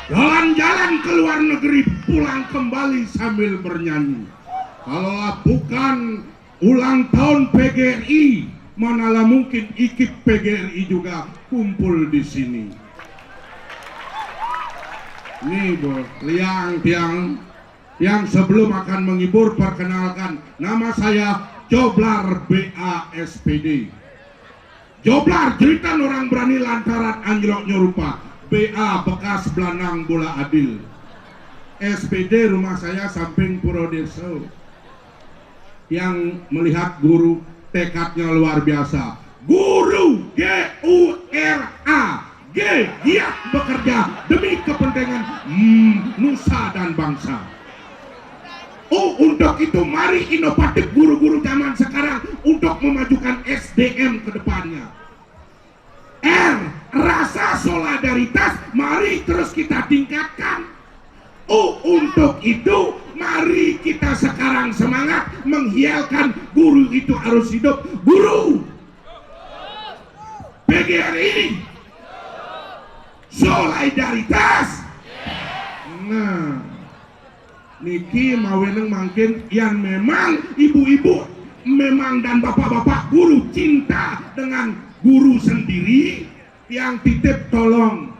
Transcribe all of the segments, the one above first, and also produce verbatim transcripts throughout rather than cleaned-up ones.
Jalan-jalan ke luar negeri, pulang kembali sambil bernyanyi. Kalaulah bukan ulang tahun P G R I, manalah mungkin ikip P G R I juga kumpul di sini. Nih, Bu, liang tiang, yang sebelum akan menghibur, perkenalkan, nama saya Joblar B A S P D. Joblar, jeritan orang berani lantaran anjloknya rupa. B A bekas belandang bola adil. S P D rumah saya samping Pura Desa. Yang melihat guru tekadnya luar biasa. Guru, G U R A, G, giat bekerja demi kepentingan, hmm, nusa dan bangsa. Oh, untuk itu mari inovatif guru-guru zaman sekarang untuk memajukan S D M ke depannya. R, rasa solidaritas mari terus kita tingkatkan. Oh, untuk itu mari kita sekarang semangat menghialkan guru itu harus hidup. Guru, P G R I, solidaritas. Nah, niki mawinan mangkin, yang memang ibu-ibu, memang, dan bapak-bapak guru cinta dengan guru sendiri, yang titip tolong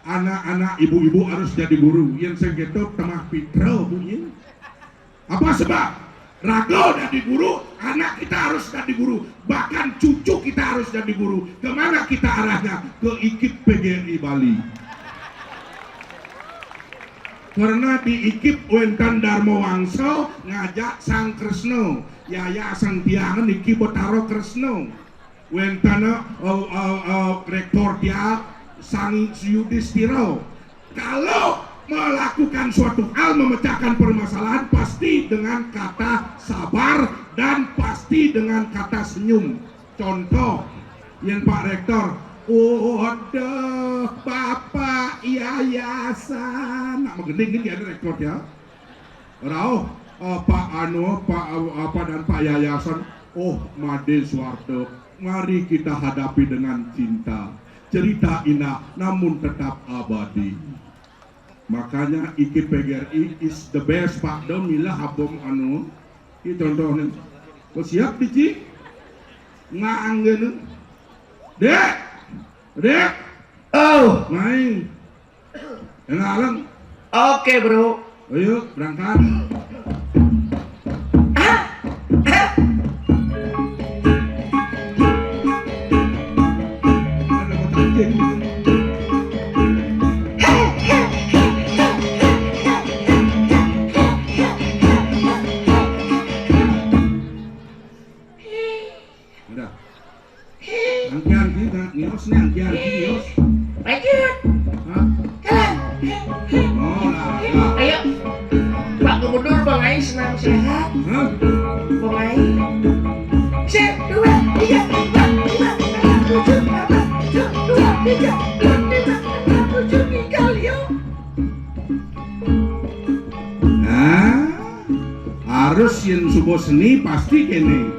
anak-anak ibu-ibu harus jadi guru. Yang sengketo temah pitra, Bu, ya. Apa sebab? Raga jadi guru, anak kita harus jadi guru, bahkan cucu kita harus jadi guru. Kemana kita arahnya? Ke ikip P G R I Bali. Karena di ikip wénten Darma Wangsa ngajak Sang Kresna, Yayasan tiang niki Betara Kresna. Wénten, eh, eh, eh, rektor tiang Sang Yudistira. Kalau melakukan suatu hal, memecahkan permasalahan, pasti dengan kata sabar dan pasti dengan kata senyum. Contoh, yang Pak Rektor, "Oh, aduh, Bapak Yayasan." Nak menggending kan ya rektor ya. Rauh, eh, Pak Anu, Pak, eh, apa, dan Pak Yayasan. Oh, Made Suwarto, mari kita hadapi dengan cinta. Cerita indah, namun tetap abadi. Makanya iki P G R I is the best, Pak. Do milah abom anu. Ini contohnya. Kau siap, Dici? Nggak anggen. Dek! Dek! Oh, main. Yang alang. Oke, Bro. Ayo, berangkat. Ada kota anjing. Udah. Angkian kita, nios nih, angkian nios. Lanjut. Hah? Jalan. Oh, lah, lah. Ayo. Pak Gubernur, Bang Ais, senam sehat. Hah? Bang Ais. Set, dua, tiga, empat, lima, enam, tujuh, delapan, tujuh, dua, tiga, empat, lima, enam, tujuh, tinggal, yuk. Nah, harus yang subuh seni pasti kene.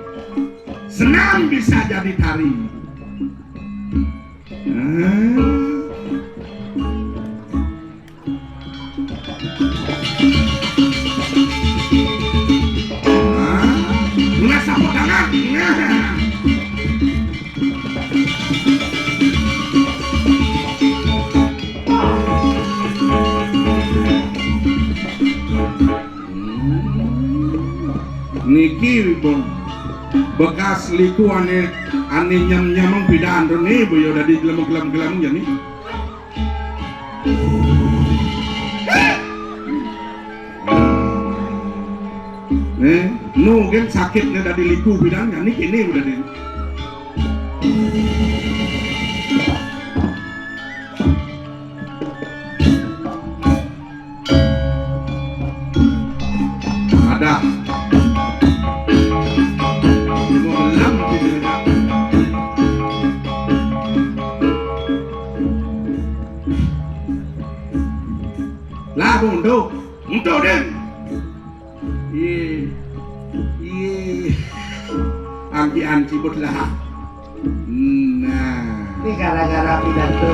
Senam bisa jadi tari. Nah. Nah, mulai sapu tangan. Nah. Hmm. Niki wipun bekas liku ane, ane nyem-nyemeng pidan to ni, boyo dadi gelem-gelem-gelem jani. Nih, nu gen sakitnya dadi liku pidan, ya niki ni udah di. Ada. Mau belam gitu ya. Lah, bondo. Untuk, Den. Iye. Iye. Angki-angki bot lah. Nah. Gara-gara pidato.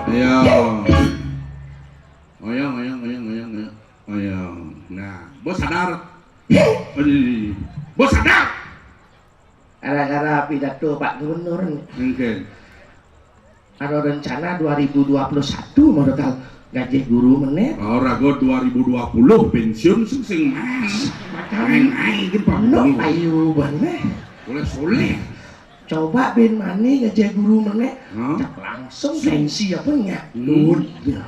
Ayo. Ayo, ayo, ayo, ayo, ayo. Ayo. Nah, bos sadar. Aduh, bos sadar. Gara-gara pidato Pak Gubernur nih. Oke. Ada rencana dua ribu dua puluh satu mau bakal gaji guru meneh. Ora go dua ribu dua puluh pensiun sing sing main. Main main gitu Pak. No, Gubernur. Ayo bener. Boleh soleh. Coba bin mani gaji guru meneh. Hah? Cak langsung pensi apa nya? Hmm. Tuh, iya.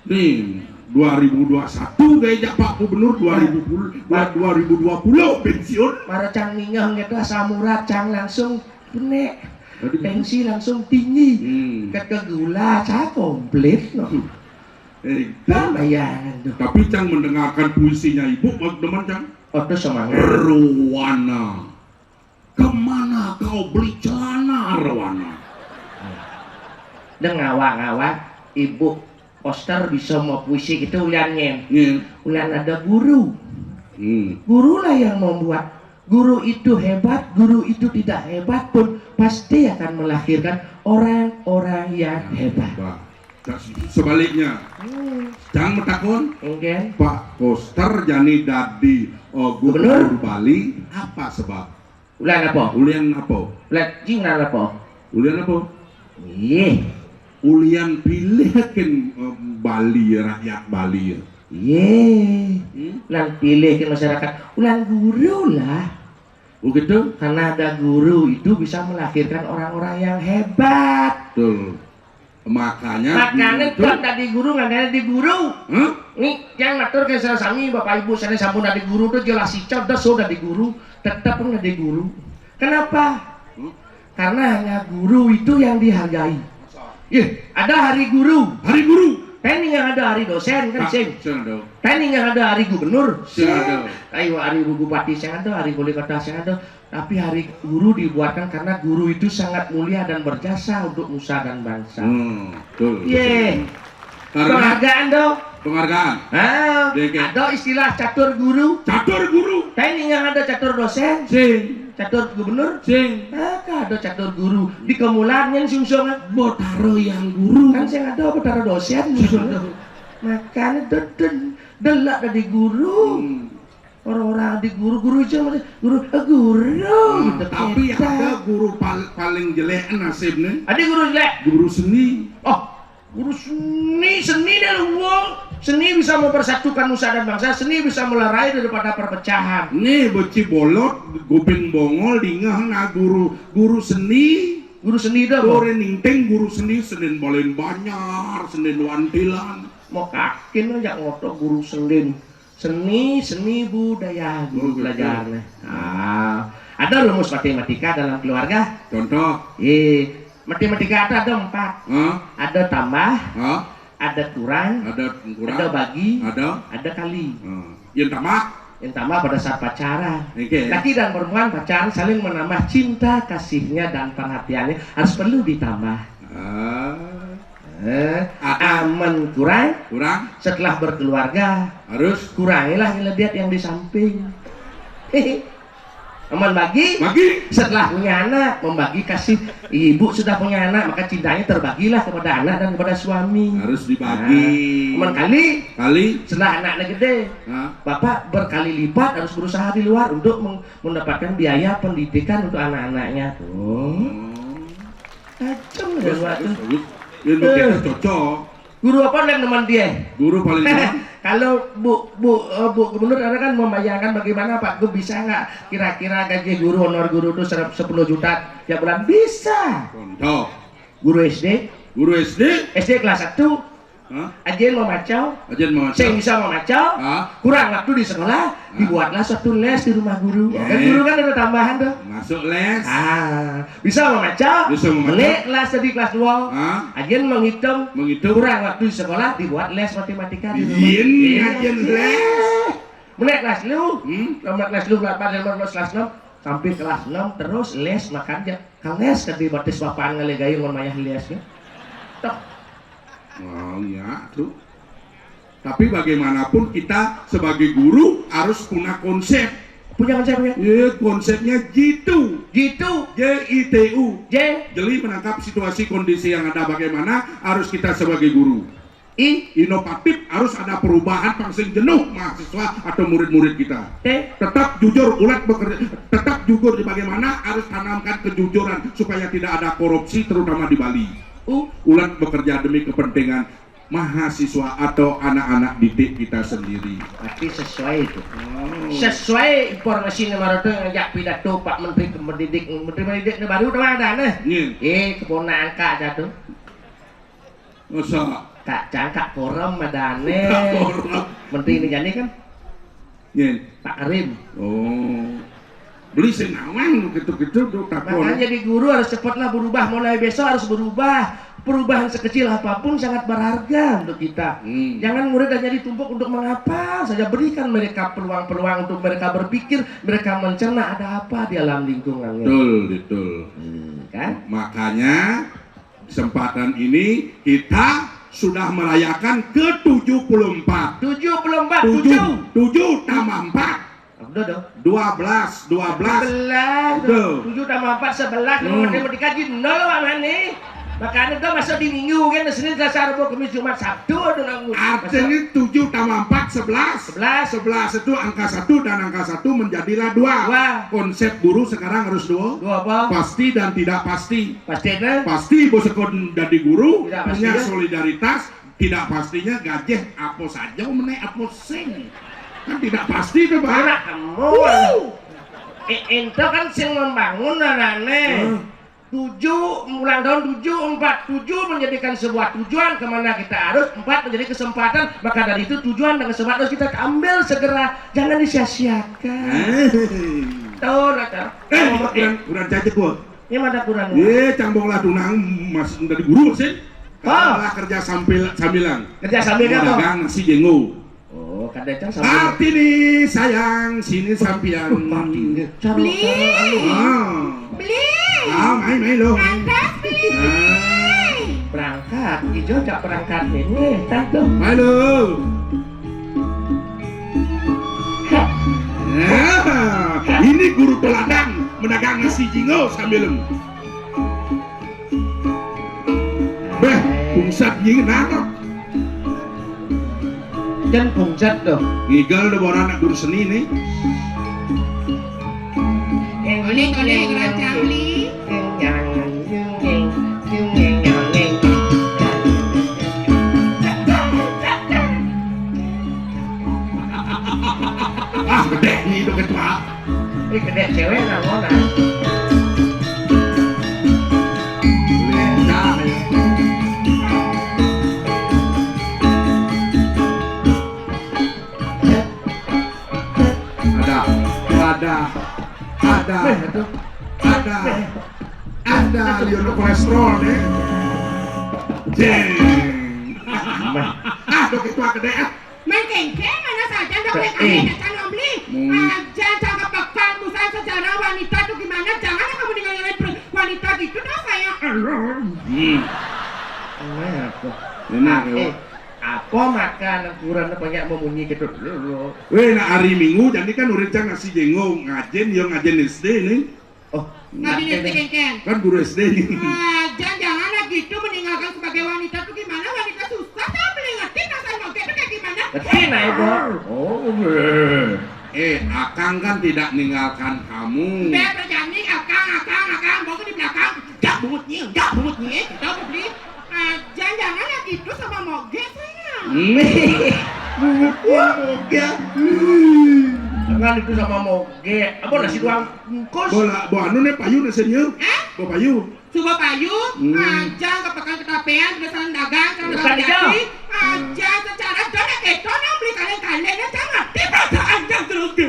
Nih, dua ribu dua satu gaya jak Pak Gubernur, dua ribu puluh, dua ribu dua puluh pensiun. Mara cang ningeh gitu asam urat cang langsung benek. Aduh. Tensi langsung tinggi. Hmm. Kata gula cang komplit no. Hmm. Eh, Bang bayangan tuh. Tapi cang mendengarkan puisinya ibu, mau demen cang. Oh, tuh semangat. Ruana. Kemana kau beli celana, Arwana? Deng ngawak-ngawak, ibu poster bisa mau puisi gitu ulian nyen. Nyen. Ulian ada guru. Hmm. Gurulah yang membuat. Guru itu hebat, guru itu tidak hebat pun pasti akan melahirkan orang-orang yang hebat. Bah. Nah, sebaliknya, hmm. Cang metakon, oke. Pak Koster jani dadi, oh, gubernur Bali, apa sebab? Ulian apa? Ulian apa? Ulian cing ulian apa? Ulian apa? Iya. Ulian pilih kan, eh, Bali, rakyat Bali ya. Iya. Hmm? Ulian pilih kan masyarakat. Ulian guru lah. Oh gitu? Karena ada guru itu bisa melahirkan orang-orang yang hebat. Betul. Makanya makanya guru itu kan tadi guru nggak ada di guru. Hah? Nih, yang ngatur ke sami bapak ibu saya sampun dari guru tuh jelas si cerdas sudah di guru, tetap nggak di guru. Kenapa? Hmm? Karena hanya guru itu yang dihargai. Iya, ada hari guru. Hari guru. Teni yang ada hari dosen kan sing. Sing ada. Teni yang ada hari gubernur. Sing ada. Ayo hari bupati sing ada, hari wali kota sing ada. Tapi hari guru dibuatkan karena guru itu sangat mulia dan berjasa untuk nusa dan bangsa. Hmm, betul. Iya. Karena penghargaan dong. Penghargaan. Ah, ada istilah catur guru. Catur guru. Teni yang ada catur dosen. Sing. Catur gubernur. Sing. Maka ada catur guru. Di kemulan yang sungsung. Botaro yang guru. Kan saya ada botaro dosen. Makanya deden delak dari guru. Hmm. Orang-orang di guru, guru aja masih guru, eh, guru. Nah, gitu, tapi kita ada guru pal- paling jelek nasibnya. Ada guru jelek. Guru seni. Oh, guru seni, seni dah luwung. Seni bisa mempersatukan nusa dan bangsa, seni bisa melerai daripada perpecahan. Nih beci bolot, guping bongol, dingeh nah guru, guru seni. Guru seni dah. Guru ningting, guru seni, senin balen banyar, senin wantilan. Mau kakin aja ngotok guru seni. Seni, seni budaya guru belajarnya. Ah, ada rumus matematika dalam keluarga. Contoh. Eh, matematika itu ada empat. Hah? Ada tambah, hah? Ada kurang, ada kurang, ada bagi, ada, ada kali. Yang tambah? Yang tambah pada saat pacaran. Oke. Laki dan perempuan pacaran saling menambah cinta kasihnya dan perhatiannya harus perlu ditambah. Ah. Eh, amen kurang. Kurang. Setelah berkeluarga, harus kurangilah ngeledet yang di samping. Amen bagi. Bagi. Setelah punya anak, membagi kasih. Ibu sudah punya anak, maka cintanya terbagilah kepada anak dan kepada suami. Harus dibagi. Nah, amen kali. Kali. Setelah anaknya gede, hah? Bapak berkali lipat harus berusaha di luar untuk meng- mendapatkan biaya pendidikan untuk anak-anaknya. Tuh. Tajam. Bagus, bagus, bagus. Yang begitu cocok. Guru apa yang teman dia? Guru paling demen. Kalau Bu Bu eh, Bu Gubernur ada kan membayangkan bagaimana Pak Gub bisa nggak kira-kira gaji guru honor guru itu serap sepuluh juta tiap bulan bisa. Contoh. Guru S D. Guru S D. S D kelas satu. Hah? Ajin mau macau. Ajin mau macau. Sing bisa mau macau. Hah? Kurang waktu di sekolah, hah? Dibuatlah suatu les di rumah guru. Kan guru kan ada tambahan tuh. Masuk les. Ah, bisa mau macau. Bisa mau macau. Menik kelas tadi kelas dua. Hah? Ajin menghitung. Menghitung. Kurang waktu di sekolah dibuat les matematika di rumah. Iya, ajin les. Menik kelas lu. Hmm? Tamat kelas lu berapa dan kelas enam sampai kelas enam terus les makanya. Kang les tadi batis bapaan ngale gayung mun mayah les ya. Toh. Oh iya tuh. Tapi bagaimanapun kita sebagai guru harus punya konsep. Punya konsepnya? Ya, konsepnya jitu. Jitu. J I T U. J. Jeli menangkap situasi kondisi yang ada bagaimana harus kita sebagai guru. I. Inovatif, harus ada perubahan pang sing jenuh mahasiswa atau murid-murid kita. T. Tetap jujur, ulat bekerja, tetap jujur di bagaimana harus tanamkan kejujuran supaya tidak ada korupsi terutama di Bali. U. Ulat bekerja demi kepentingan mahasiswa atau anak-anak didik kita sendiri. Berarti sesuai itu. Oh. Sesuai informasi nomor itu yang ngajak pidato Pak Menteri Pendidik, Menteri Pendidik ini baru tuh ada nih. Iya. Eh, keponakan Kak Jatuh. Masa? Kak Cang, Kak Korom ada nih. Kak Korom. Menteri ini jadi kan? Iya. Pak Karim. Oh. Beli sing nawang gitu-gitu tuh takon. Makanya jadi guru harus cepatlah berubah, mulai besok harus berubah. Perubahan sekecil apapun sangat berharga untuk kita. Hmm. Jangan murid hanya ditumpuk untuk menghafal saja. Berikan mereka peluang-peluang untuk mereka berpikir, mereka mencerna ada apa di alam lingkungannya. Betul, betul. Hmm, kan? Makanya kesempatan ini kita sudah merayakan ke tujuh puluh empat. Tujuh puluh empat, tujuh. Tujuh tambah empat. Udah dong. Dua belas, dua belas. Sebelas. Tuh. Tujuh tambah empat, sebelas. Hmm. Matematika aja nol, Pak Mani. Makanya udah masuk di minggu kan, Senin, Selasa, Rabu, Kamis, Jumat, Sabtu, aduh, nanggung. Artinya tujuh tambah empat, sebelas. Sebelas. Sebelas itu angka satu dan angka satu menjadilah dua. Dua. Konsep guru sekarang harus dua. Dua apa? Pasti dan tidak pasti. Pasti apa? Pasti bos sekon jadi guru, tidak pasti punya ya? Solidaritas, tidak pastinya gajah apa saja meneh apa sing. Kan tidak pasti itu, Pak. Anak kamu. Wuh. Eh, ento kan sing membangun anaknya. Hmm. Tujuh, ulang tahun tujuh, empat, tujuh menjadikan sebuah tujuan kemana kita harus, empat menjadi kesempatan. Maka dari itu tujuan dan kesempatan harus kita ambil segera, jangan disia-siakan. Hei. Tuh, Raka. Eh, kurang, kurang cacek gua. Ini mana kurang? Ye, cambong lah tunang, mas dari guru sih. Ah. Malah kerja sambil sambilan. Kerja sambil apa? Dagang nasi jengo. Oh, kadang kan sambil. Arti nih sayang, sini sampian. Beli. Ah. Beli. Ah, main main lo. Lantas beli. Ah. Berangkat, ijo tak berangkat nih. Nih, tak tuh. Main lo. Nah, ini guru teladan medagang nasi jingo sambil. Beh, bungsat nying nano. Jan bungsat tuh. Ngigal tuh orang anak guru seni nih. Boleh, boleh, Raja beli. Ah, gede nih itu ketua. Ini gede cewek nang mana? Lincah. Ada, ada, ada, ada, ada, liur kolesterol nih. Jeng. Ah, dok itu gede ah. Main kengkeng, mana saja dok, eh, main kali datang beli. Hmm. Aja cakap pekal, busan sejarah wanita tuh gimana? Jangan kamu dengan wanita gitu dong, saya. Hmm. Ini apa? Ini ah, apa? Eh, apa makan ukuran banyak memunyi gitu dulu. Weh, nah hari Minggu jadi kan urang cang nasi jengo ngajen, yo ngajen S D nih. Oh, ngajen S D kengkeng. Kan guru S D nih. Nah, jangan-jangan lagi itu meninggalkan sebagai wanita tuh gimana? Wanita susah, saya beli ngerti perasaan moge itu kayak gimana? Ngerti nah, Ibu. Oh, eh. Eh, Akang kan tidak ninggalkan kamu. Udah terjadi, Akang, Akang, Akang, bawa di belakang. Jak bungut nyil, jak bungut nyil. Kita udah beli. Ah, jangan-jangan lagi itu sama moge saya. Hmm. Bungut nyil moge. Jangan itu sama moge. Apa nasi doang bungkus? Bola, bo anu nih payu nih senior. Hah? Bo payu. Coba payu, hmm. Aja ke pekan ketapean, terus dagang, terus dagang. Aja secara dona keto, nah, beli kalian-kalian, nah, jangan ngerti perasaan yang terus. Eh,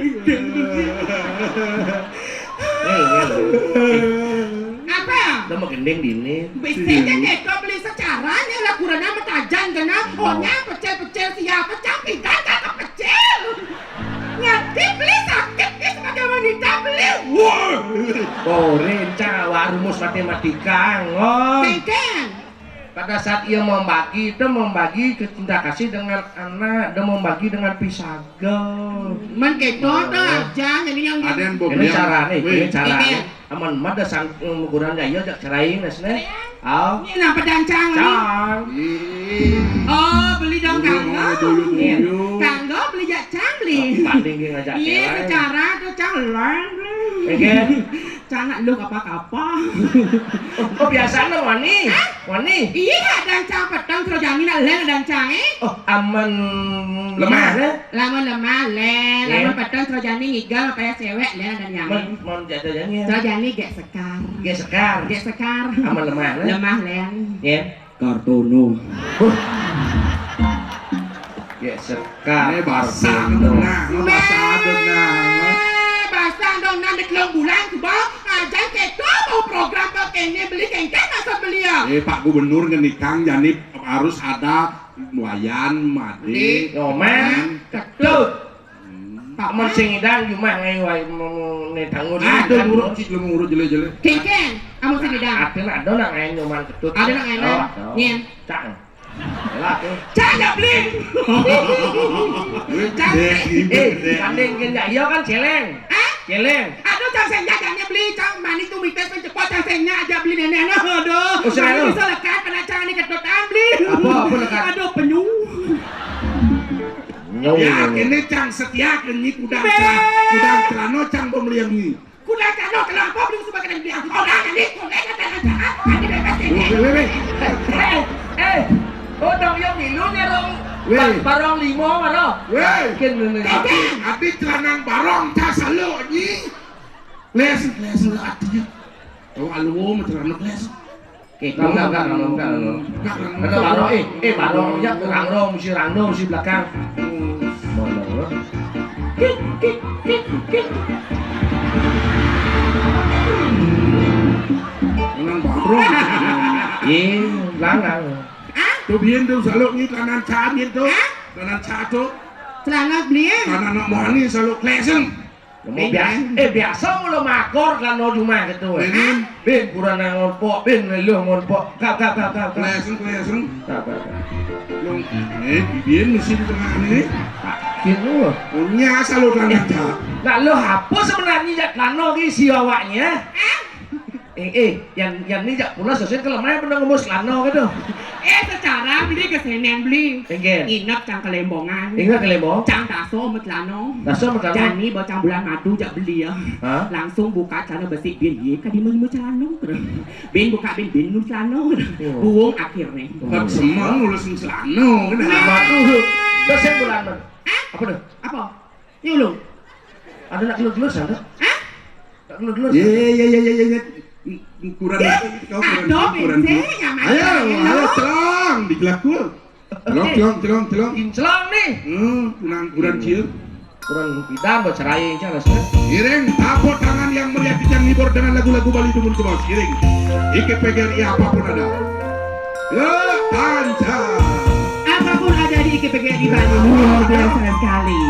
eh, eh. Apa? Udah mau gending dini. Bisa aja keto beli secara, ya lah kurangnya sama tajan, kena. Oh, nya pecel-pecel siapa? Cang pinggang kagak pecel. Ngerti beli sakit nih sebagai wanita beli. Wah. Koren cawa rumus matematika ngong. Kengkeng. Pada saat ia membagi, itu membagi ke cinta kasih dengan anak, dan membagi dengan pisaga. Men kéto to aja, jadi yang Ada yang Ini bobel. Cara nih, Wih. Ini cara Iya. Nih. Aman mah da sang ukuran ya, iya, jak cerai, nes, nih. Au. Ini napa dancang nih? Cang. Ih. Oh, beli dong. Dulu, kanggo. Dulu, Iya. Dulu. Kanggo beli jak cang beli. Banding dia ngajak Iya, cewek. Secara tuh cang lain beli. Iya. Cang nak lu apa-apa. Oh, oh, biasanya wani. Hah? Wani. Iya, dancang petang terus jani nak lén dancang, eh. Oh, aman lemah, ya? Lamun lemah lén, Iya. Lamun petang terus jani ngigel apa ya cewek lén dan yang. Mon, mon jatuh jani ya. Terus jani gek sekar. Gek sekar. Gek sekar. Aman lemah, lén? Lemah lén. Ya. Kartono. Gek sekar. Ini basah Kartono. Nah, basah dong nah. Meh, basah dong nah, di telung bulan coba. Aja kéto mau program kok kéné beli kéngkén maksud beli ya. Eh, Pak Gubernur ngendikang jani harus ada wayan, made, Di. Nyoman, ketut. Hmm. Pak men sing ngidang jumah ngai wae mau ne tangun. Ada ngurut cik lu ngurut jele-jele. Kéngkén, amun sing ngidang. Ada nak ada nak ngai nyoman ketut. Ada nak ngai. Oh, ada. Nyén. Cang. Lah, eh. Cang ya beli. Cang. Eh, eh, banding kan ya, iya kan celeng. Hah? Celeng. Aduh, cang sing jajanya beli, cang manis tuh mites kan cepot, cang sing aja beli nenek, aduh. Oh, selalu. Bisa lekat pada cang ini ketutan beli. Apa, apa lekat? Aduh, penyung. Nyung. Ya, ini cang setia ke nyi kudang Be. Celana, kudang celana cang pembelian ini. Kudang celana, celana apa beli suka kena beli? Orang ini, orang kata aja, ah, ini bebas ini. Weh, weh, weh. Eh, eh, oh, dong, yang milu nih, dong. Weh. Ba-, barong lima, mana? Weh. Kin, ini. Tapi, tapi celana barong, cang selalu, nyi. Les, les, les, ati. Oh, alu, mau celana les. Oke, enggak, enggak, enggak, enggak, enggak, enggak. Enggak, enggak. Enggak, enggak, enggak. Eh, eh, barong, ya, rangro, mesti rangro, mesti belakang. Mana, mana? Kik, kik, kik, kik. Nang barong. Iya, belakang. Tuh, biyen tuh, selalu nyi celana cah, biyen tuh. Hah? Celana cah tuh. Celana beli, ya? Celana anak muani selalu kleseng. Nemu Bin, biasa, bin. Eh, biasa mula makor kan no jumah gitu. Bin, bin. Bin, kurang nang ngonpok, bin, leluh ngonpok. Kap, kap, kap, kap, kap. Keleseng, keleseng. Kap, kap, kap. Long, eh, bibian mesti di tengah ini. Gitu. Punya asal lo tangan, eh, cak. Nah, lo apa sebenarnya jak lano ki si awaknya? Eh, eh, yang, yang ni jak pula sesuai kelemahan pernah ngomong selano gitu. Eh, secara beli kesenian beli. Enggak. Inap cang kelembongan. Ingat kelembong? Cang taso met lano. Taso met lano? Jani bawa cang bulan madu jak beli ya. Hah? Langsung buka celana besi bin. Ye, kadi mau celana. Bin buka bin, bin nu celana. Oh. Buang akhirnya. Kat semang ulas celana. Nah. Madu. Terus yang bulan mana? Hah? Apa tuh? Apa? Nyulung. Ada nak gelus-gelus ada? Hah? Nak gelus-gelus. Ye, ye, ye, ye, ye, ye. Kurang. Ih, kau kurang, aduh, kurang. Ayo, ayo, celong, digelakul. Celong, celong, celong, celong. Celong nih. Hmm, kurang, kurang cium. Kurang bidang, buat cerai, jangan sih. Iring, tepuk tangan yang meriah, kita ngibur dengan lagu-lagu Bali Dumun Cebos. Iring. I K P G R I apapun ada. Ya, panca. Apapun ada di I K P G R I Bali, luar biasa sekali.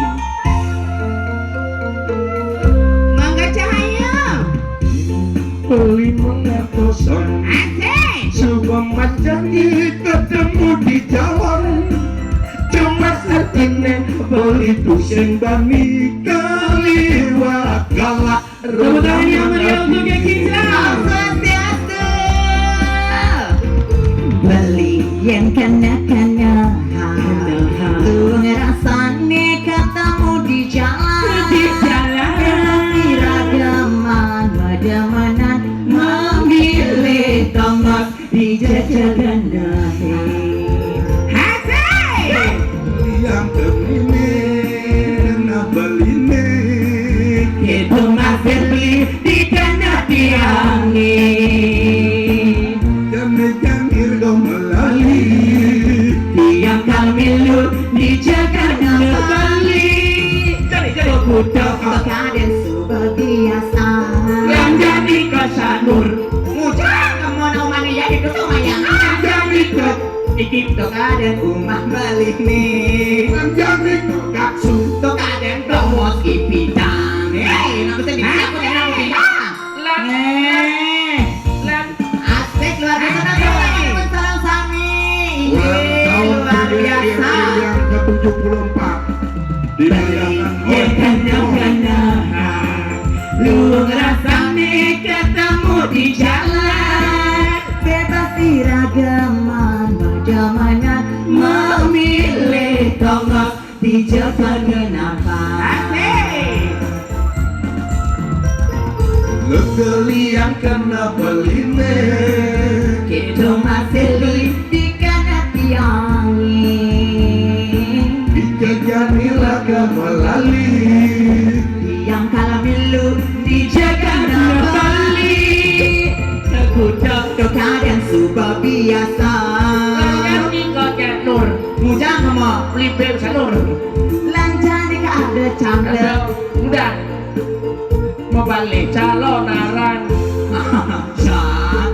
Mangga Cahaya. Beli mengatosan. Asik. Suka macani ketemu di jalan. Cuma artine beli pusing bani kaliwat galak. Tepuk tangan yang meriah untuk Kak Ginjal. Swastiastu. Beli yang kena-kena. Kena. Tuh ngerasane ketemu di jalan. Di jalan. Pasti rageman, medemenan, memilih tongos. Di jajagan nahe. Asik. Yang kemine nah beline. Itu masih beli di tanah tiange. Jame jangir do melali. Tiang kamilu di jagat Bali. Jadi, jadi. Kuda pekaden suba biasa. Yang jadi kesanur. Ngucap kemana umane ya itu semuanya. Yang ikut. Iki to kaden umah balik nih. Yang jadi kaksu. To kaden tomos ipitang. Hei, nama sedih aku dengan aku pindah. Lan. Eh. Lan. Asik luar biasa. Asik. Salam sami. tujuh puluh empat. Dimuliakan oleh Tuhan. Lu ngerasane ketemu di jalan, bebas iragaman, madamanan memilih tongos di Jepang kenapa? Asik. Lu keliang kena beline, kita masih di kana tiangi. Dikejani lah ke melali, yang kalah milu di jaga bali. Kekutuk keadaan suba biasa. Lanjani kau Cak Nur. Mujang sama. Pelibir Sanur. Lanjani ke ada canda. Udah. Mau balik calon arang. Jan.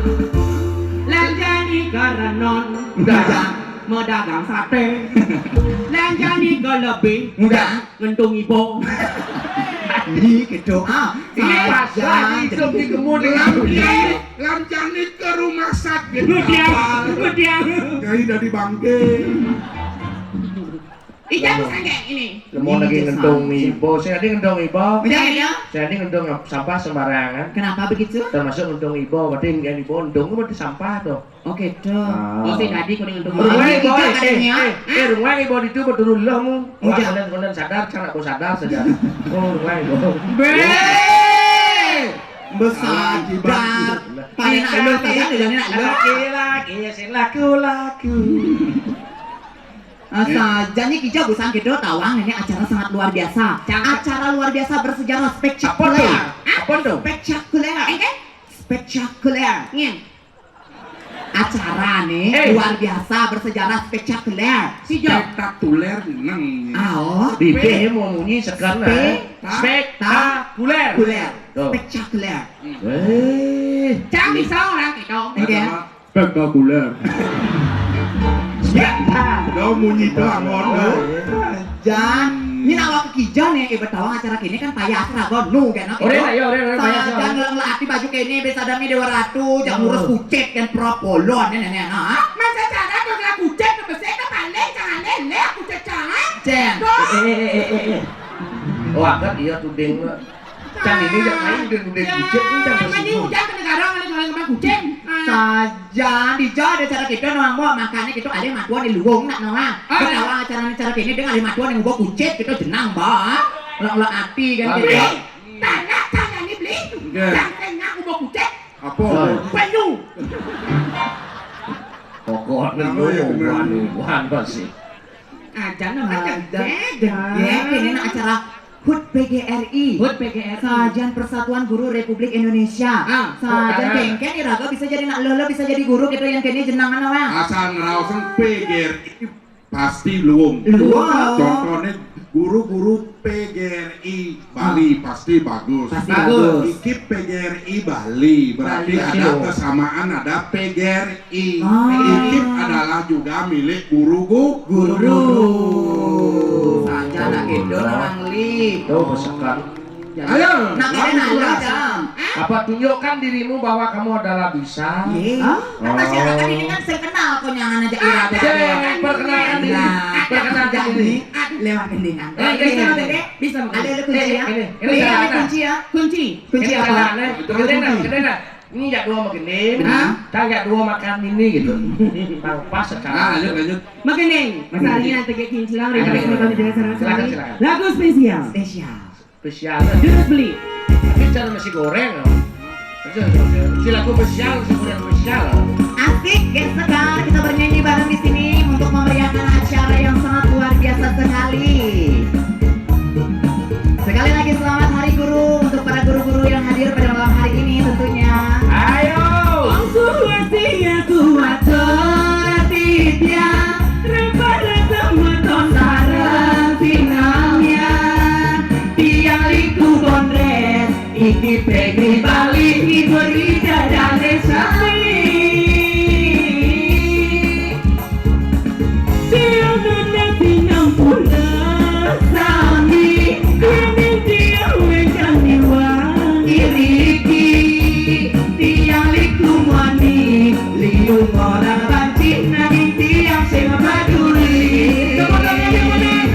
Lanjani ke Renon. Udah. Medagang sate. Lanjani ke lebih. Udah. Ngentung ibo. Ini gitu ah. Ini pas lagi hidup di kebun dengan. Lanjani ke rumah sakit. Udah. Udah. Nyai dari bangke. Ijang sangke ini. Lemu lagi ngentung ibo. Saya tadi ngentung ibo. Ijang ya. Saya tadi ngentung sampah sembarangan. Kenapa begitu? Termasuk ngentung ibo. Berarti yang ibo ngentung berarti sampah tuh. Oke tuh. Ah. Oh, saya tadi kuning ngentung. Rumah ibo, eh, eh, eh, rumah ibo itu betul lah mu. Ujang. Kemudian sadar, cara aku sadar saja. Oh, rumah ibo. Be. Besar jibat. Paling enak lu, paling enak lu, enak lu. Laki-laki, sing laku-laku. Saja nih, Kijo, busan gitu, tawang ini acara sangat luar biasa. Acara luar biasa bersejarah, spektakuler. Apa tuh? Spektakuler. Eh, kan? Spektakuler. Ngin. Acara nih luar biasa bersejarah, spektakuler. Spektakuler nang. Ah, oh. Di B mau munyi sekarang. Spektakuler. Spektakuler. Tuh. Spektakuler. Eh. Cang bisa orang gitu. Oke. Spektakuler. Spektakuler. Kau munyi doang, ngono. Jan, ini awak Kijo nih, ibu tawang acara kini kan payah asra, kon nu kan. Ore, ayo, ore, ore, payah asra. Jan ngelak-ngelak ati baju kini, bisa ada mi Dewa Ratu, jangan ngurus kucit kan propolon, nenek, nenek, ha? Masa cara kau ngelak kucit, besek ke paling, jangan lele, kucit jangan. Jan. Tuh. Eh, eh, eh, eh, eh. Oh, agak iya tuding. Can ini yang lain udah udah kucit ini kan. Ini udah ke negara, kalau kembang kucit. Saja di Jawa ada cara kita nuang, Mbok. Makanya kita ada matuan di luwung nak nuang. Betawa acara ini cara kini dengan ada matuan yang bawa kucit kita jenang, Mbok. Lo lo ati kan kita. Tanah tanah ini beli. Jangan tengah aku bawa kucit. Apa? Banyu. Pokoknya lu buan buan pasti. Aja nama aja. Ini acara hut P G R I. Hut P G R I. Sajan Persatuan Guru Republik Indonesia. Sajan kengken iraga bisa jadi nak lolo bisa jadi guru kita yang kini jenang mana wah. Asal ngeraosan P G R I pasti luwung. Luwung. Contohnya guru-guru P G R I Bali pasti bagus. Pasti bagus. Ikip P G R I Bali berarti ada kesamaan ada P G R I. Ikip adalah juga milik guru-guru. Guru. Saja nak gitu orang li. Tuh besekan. Ayo. Nak ada nak ada jam. Apa tunjukkan dirimu bahwa kamu adalah bisa? Ye. Kan masyarakat ini kan saya kenal kok jangan aja ira. Perkenalkan diri. Perkenalkan diri. Lewat gendingan. Bisa makan deh. Bisa makan. Ada ada kunci ya. Ini ada kunci ya. Kunci. Kunci apa? Ini ya dua makan ini. Hah? Tanya dua makan ini gitu. Tanpa secara. Ah, lanjut lanjut. Makan deh. Masa hari ini nanti kayak kincir lah. Silakan silakan. Lagu spesial. Spesial. Spesial. Jurus beli. Tapi cara nasi goreng loh. Silaku spesial, nasi goreng spesial. Asik, guys, sekar kita bernyanyi bareng di sini untuk memeriahkan acara yang sangat luar biasa sekali. Sekali lagi selamat Hari Guru untuk para guru-guru yang hadir pada malam hari ini tentunya. Ayo. Ong suwa sia suwa to ratitya, rapa rata maton sarang sinamya. Tiang liku bondres, iki pegri balik, ngibur ida dane sami. Tiang nuna tinang pula sami, ini tiang wengkani wang iriki. Tiang liku mani, liu ngora banci, nanging tiang sing peduli. Tepuk tangan yang mana?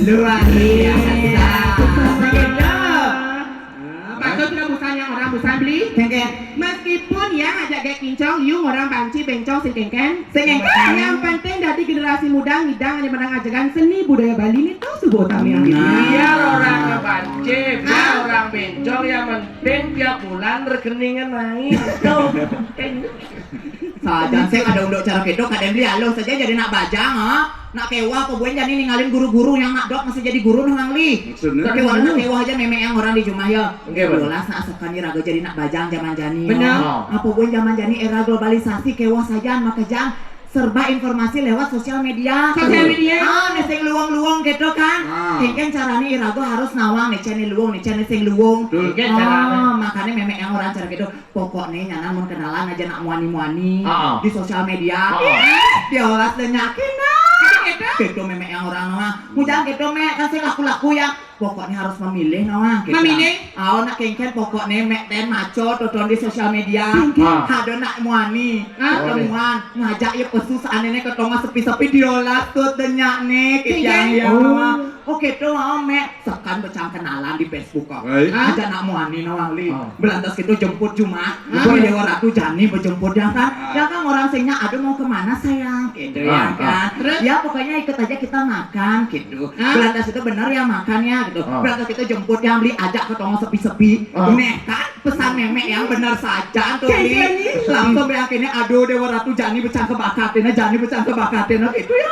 Luar biasa. Begitu. Ah, patut ke busan yang orang busan beli? Kengkeng. Meskipun yang ajak gek kincong, you orang banci bencong sing kengkeng. Sing kengkeng. Yang penting dari generasi muda ngidang aja menang ajakan seni budaya Bali ni tu subuh tamiang. Nah. Biar orang banci, biar orang bencong, yang penting tiap bulan rekeningnya naik. Itu penting. Sajan sing ada unduk cara kedo, kadang beli alus saja jadi nak bajang, ha? Nak kewah apa buin jani ninggalin guru-guru yang nak dok masih jadi guru nang li. Maksudnya? Nak kewah, nak kewah aja memek yang orang di rumah ya. Oke, betul. Bolas nak asokan ni raga jadi nak bajang zaman jani, ya. Benar. Oh. Apa buin zaman jani era globalisasi kewah saja makejang serba informasi lewat sosial media. Sosial media. Ah, ni sing luang-luang gitu kan. Ah. Kengkeng caranya iraga harus nawang ni cene luang, ni cene sing luang. Betul. Kengkeng caranya. Ah, makanya memek yang orang cara gitu. Pokoknya nyanan mun kenalan aja nak muani-muani di sosial media. Ah, ah. Eh, dia olas dan yakin dah. Gitu memek yang orang mah. Mujang gitu mek kan sing laku-laku ya. Pokoknya harus memilih nah gitu. Memilih. Aw nak kengkeng pokoknya mek ten maco tonton di sosial media. Ah. Ada nak muani. Ah. Ketemuan ngajak ya pesu seandainya ketemu sepi-sepi diolas tuh denyak nih gitu yang mah. Oh gitu, oh, mek sekan becang kenalan di Facebook kok. Baik. Aja nak muani nawang li. Ah. Belantas gitu jemput Jumat. Ah. Dewa Ratu Jani berjemput ya kan. Ah. Ya kan orang singnya, "Aduh mau kemana sayang?" Gitu ya kan. Terus? Ya pokoknya ikut aja kita makan gitu. Ah. Belantas itu bener ya makan ya gitu. Ah. Belantas itu jemput yang beli ajak ketemu sepi-sepi. Ah. Neh kan pesan memek yang bener saja tuh li. Langsung beli akhirnya, "Aduh Dewa Ratu Jani becang kebakatin, Jani becang kebakatin." Gitu ya.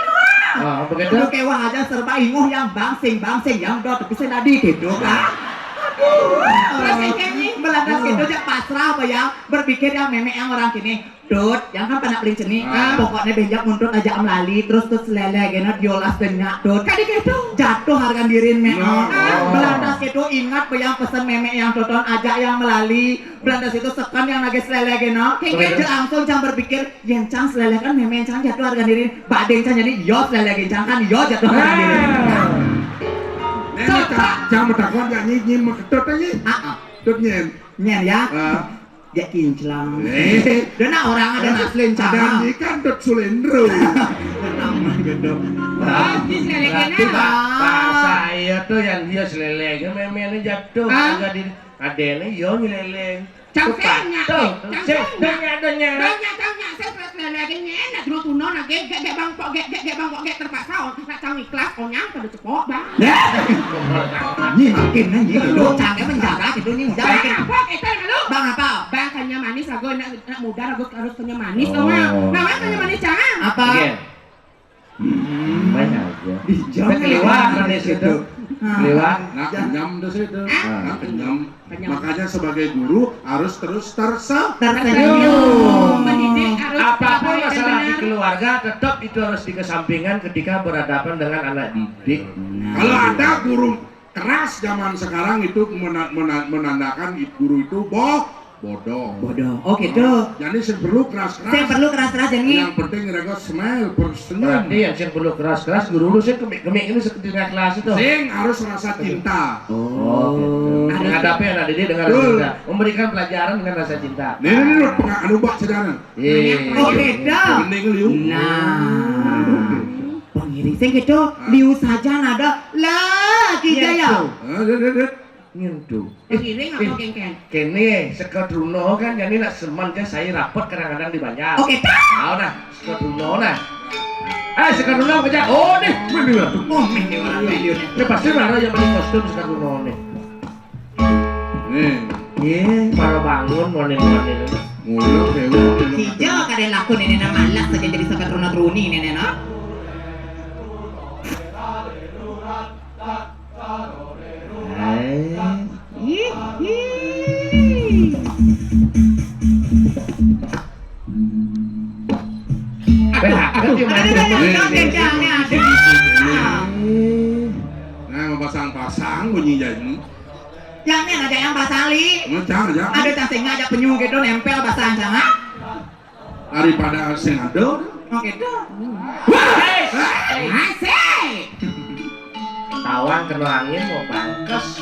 Ah, begitu. Aduh, kewah aja serba inguh yang bangsing-bangsing yang dot tapi saya tadi gitu kan. Aduh. Terus yang nyanyi? Belantas gitu aja pasrah apa ya, berpikir yang memek yang orang kini. Dot, yang kan panak pelinceni. Ah. Pokoknya benjak muntut aja melali, terus terus lele gena diolas denyak dot. Kadi gitu. Jatuh harga dirin mek. Nah. Belantas gitu ingat apa yang pesan memek yang tonton aja yang melali. Belantas itu sekan yang nagih selele gena. Begitu. Dia langsung cang berpikir, yang cang selele kan memek cang jatuh harga dirin. Badeng cang jadi yo selele gena cang kan yo jatuh harga dirin. Nah. Nenek cang, cang bertakon ya nyi, nyi meketut aja. Ah, ah. Tut nyen. Nyen ya. Ah. Dia kinclang. Eh. Dia nak orang ada nak selin cang. Ada nyi kan tut sulendro. Aman gitu. Ah, di selele gena. Berarti ba-, bahasa iya tuh yang dia selele gena memek ini jatuh harga dirin. Adene yo nyeleleng. Cang senya, cang senya. Donya, donya. Donya, donya, saya pas lele gini enak dulu tuno na gek gek gek bangkok gek gek gek bangkok gek terpaksa on nak cang ikhlas onyang pada cepok bang. Ya. Nyi makin nih nyi gitu. Cang menjaga gitu nyi menjaga. Apa kita lalu? Bang apa? Bang kanya manis lagu nak nak muda lagu harus kanya manis dong. Nah, mana kanya manis cang? Apa? Iya. Hmm. Main aja. Dijam. Kan keliwat manis itu. Keliwat. Nah, kenyam tuh situ. Nah, kenyam. Makanya sebagai guru harus terus terse- tersenyum. Mendidik harus apapun masalah di keluarga, tetap itu harus dikesampingkan ketika berhadapan dengan anak didik. Kalau ada guru keras zaman sekarang itu mena- mena- menandakan guru itu boh- bodoh. Bodoh. Oh gitu. Jadi sing perlu keras-keras. Sing perlu keras-keras jadi. Yang penting mereka smile, bersenyum. Berarti yang sing perlu keras-keras guru lu sing kemik-kemik ini seperti naik kelas itu. Sing harus rasa cinta. Oh gitu. Menghadapi anak didik dengan rasa cinta. Memberikan pelajaran dengan rasa cinta. Nih nih nih pengak anu bak sekarang. Iya. Oh gitu. Mending liu. Nah. Pengiring sing gitu, liu saja nada lagi gaya. Nyentuh. Pengiring apa kengkeng? Kene seka truna kan jane nak semen kan saya rapet kadang-kadang di banjar. Oke, dah. Tahu nah, seka truna nah. Eh, seka truna kerja. Oh, nih, mending lah tuh. Oh, mending orang miliun. Ini pasti lah yang beli kostum seka truna nih. Nih. Iya, para bangun monin-monin. Mulung dewa. Hijau kada laku nenek malas saja jadi seka truna truni nenek no. Hai. Ih, ih. Aduh, aduh, aduh, aduh, aduh, aduh, aduh. Nah, mapasang-pasang bunyi janji. Jangan ada yang pasang li. Jangan, jangan. Ada cacingnya aja penyu gitu nempel pasang jangan. Daripada sing ada. Oh gitu. Wah! Asik. Tawang kena angin mau bangkes.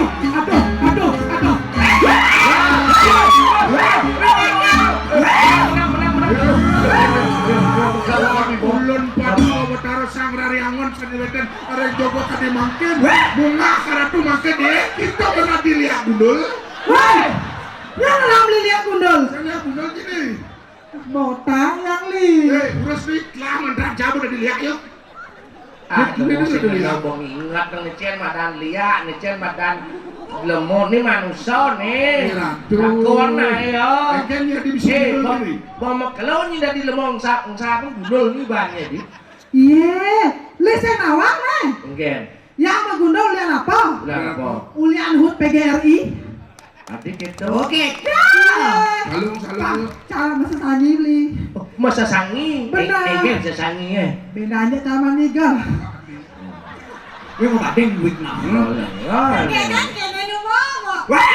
aduh, aduh, aduh, aduh. Ulun padu awatara Sang Rariangon saniwetan areng jogo kadi mangkin. Bunga karatu mangkin deh. Kita pernah dilihat gundul. Weh, yang ngelam dilihat gundul. Saya lihat gundul gini. Botang yang li. Eh, urus ni, telah mantra jabu udah dilihat yuk. Ah, ini dulu sih dulu ya. Bong ingat dong, nicen madan lia, nicen madan lemon ni manusia ni. Eh, ratu. Takon ayo. Kan ya di sini dulu ni. Bong makelon ni dari lemon sa sa gundul ni banyak di. Iya, le saya nawang eh. Enggak. Yang magundul ulian apa? Ulian apa? Ulian hut P G R I. Adik itu. Oke, dah. Salung, salung. Cara masa sangi beli. Oh, masa sangi. Benar. Eh, eh, masa sangi ya. Bedanya sama niga. Gue mau badeng duit nah. Oh, iya. Kena dua. Wah.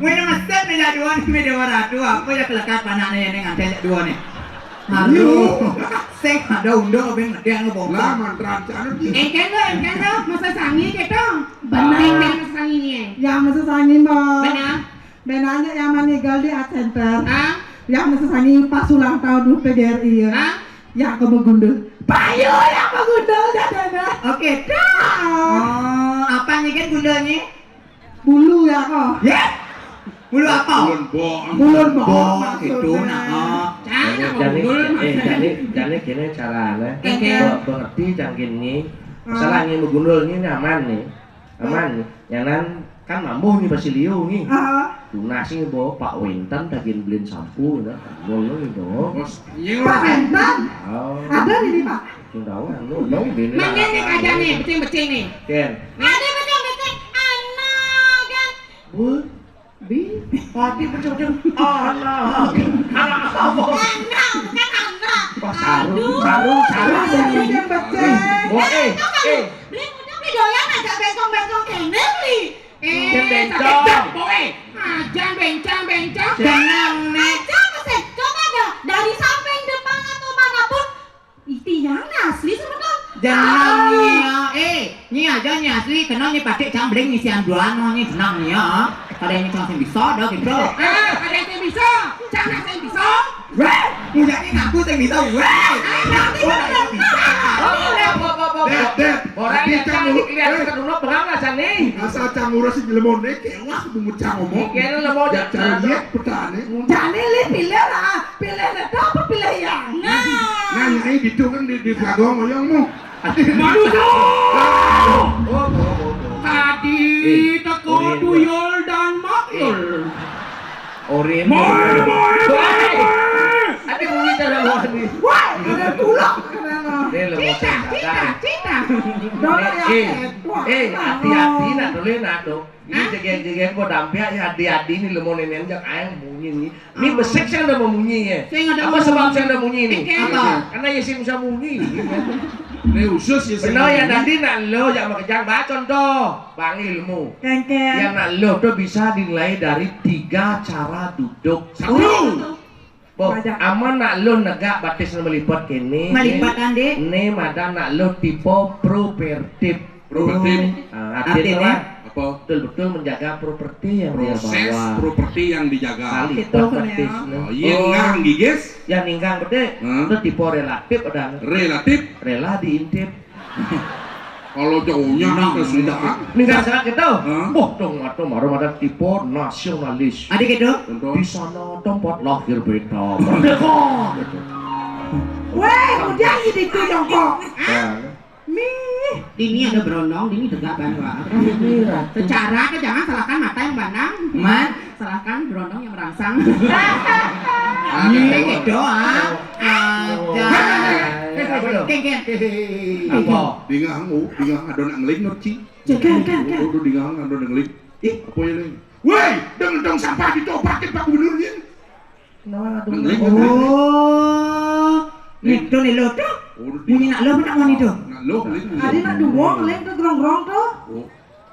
Gue ini mesem nih dua nih, dua ratu apa ya kelekat panaknya ini ngantel dua nih. Halo. Sing ada undang apa yang ngedeng ngebongkar. Lah, mantra aja nih. Engken lo, engken lo, masa sangi gitu. Benar. Engken masa sangi nih. Ya, masa sangi, Mbak. Benar. Benanya yang meninggal di Art Center. Hah? Yang masa sangi pas ulang tahun P G R I ya. Hah? Yang ke Begundul. Payu yang Begundul jadinya. Oke, dah. Oh, apa nih kan gundulnya? Bulu ya kok. Ya? Bulu apa? Bulun bong. Bulun bong, itu maksudnya. Nah. Jani, jani, eh, jani, jani gini caranya. Oke. Be-, mengerti jangkin ni. Ah. Masalah ni begundul ni aman ni. Aman ni. Yang nan Kan mambuh ni Basilio ni. Ah. Tunas ni bawa Pak Wénten dagian belin sampo, nah. Ngono ni, Dok. Bos, iya, Pak Wénten. Oh. Ada di sini, Pak. Sing tahu, anu, dong, bini. Mangga ni aja ni, becing-becing ni. Ken. Ada becing-becing, anak kan. Bu, bi, pati becing-becing, anak. Anak apa? Anak, bukan anak. Wah, saru, aduh, saru, saru. Ada becing-becing. Oh, eh, eh. Beli udah beli doyan aja bengkong-bengkong kene beli. Eh, jan bencong. Sakit dong, boy. Ajan bencong-bencong. Jeneng nih. Aja mesin. Coba deh, dari samping depan atau manapun. Ih, tiang nih asli sebetul. Jeneng nih, ya. Eh, ini aja nih asli. Kenal nih pakai cambling isian dua no nih, jeneng nih, ya. Ada yang cang sing bisa, ada gitu. Eh, ada yang bisa. Cang sing bisa. Wéh, mujane ngaku sing bisa. Wéh. Aku ora iso bisa. Dep, Dep. Ora, ati ya, cang, cang, lihat eh, sekedulur perang rasane. Asal cang ngurus sing lemone, kewah bungut cang ngomong. Iki lemone. Ya, cara dia petane. Jane le pilih lah. Pilih le apa pilih yang? Nah, nah, nyai gitu kan di, di belakang ngoyongmu. Manusia. Oh, oh, oh, oh. Tadi eh, teko tuyul dan makul. Eh. Orin. Moe, moe, moe, moe. Ati bunyi cara luar ni. Wah, ada tulak. Dia lemot. Cita, cita, cita. Dora ya, eh, eh, hati-hati nak tulis nak tu. Ini jegeng-jegeng kau dampiak ya, hati-hati ni lemot nenek jak ayam bunyi ni. Ni besik sing ada munyi ya. Apa sebab sing ada munyi ni? Apa? Karena ya sing bisa munyi. Ini khusus ya sing. Benar ya, nanti nak lo jak makejang baca contoh. Bang ilmu. Kengkeng. Yang nak lo tu bisa dinilai dari tiga cara duduk. Satu. Boh, aman nak lo negak batis melipat kene. Melipat, Andi. Ne madan nak lo tipe propertif. Propertif. Ah, artinya apa? Betul-betul menjaga properti yang dia bawa. Proses properti yang dijaga. Kali itu batis. Oh, iya, ninggang gigis. Ya ninggang betik. Itu tipe relatif ada. Relatif. Rela diintip. Kalau cowoknya nah, sudah. Ini nggak salah kita. Hah? Wah, dong, atau marah ada tipe nasionalis. Ada gitu? Contoh? Di sana tempat lahir beta. Merdeka. Weh, udah gitu jongkok. Nah. Mih. Ini ada berondong, ini tegak kan, Pak. Ini ratu. Secara ke jangan salahkan mata yang pandang. Man. Salahkan berondong yang merangsang. Ini gitu, ah. Ada. Keng, keng. Apa? Dingahang, oh, dingahang ada nak ngeling, ngerti? Cek, cek, cek. Udah dingahang ada nak ngeling. Ih, apa ya, Ling? Woi, dengan tong sampah ditopakin Pak Gubernur ni. Kenapa nak ngeling? Oh. Ni tu ni lo tu. Bunyi nak lo apa nak moni tu? Nak lo, ngeling. Ada nak dua, ngeling tu gerong-gerong tu. Oh.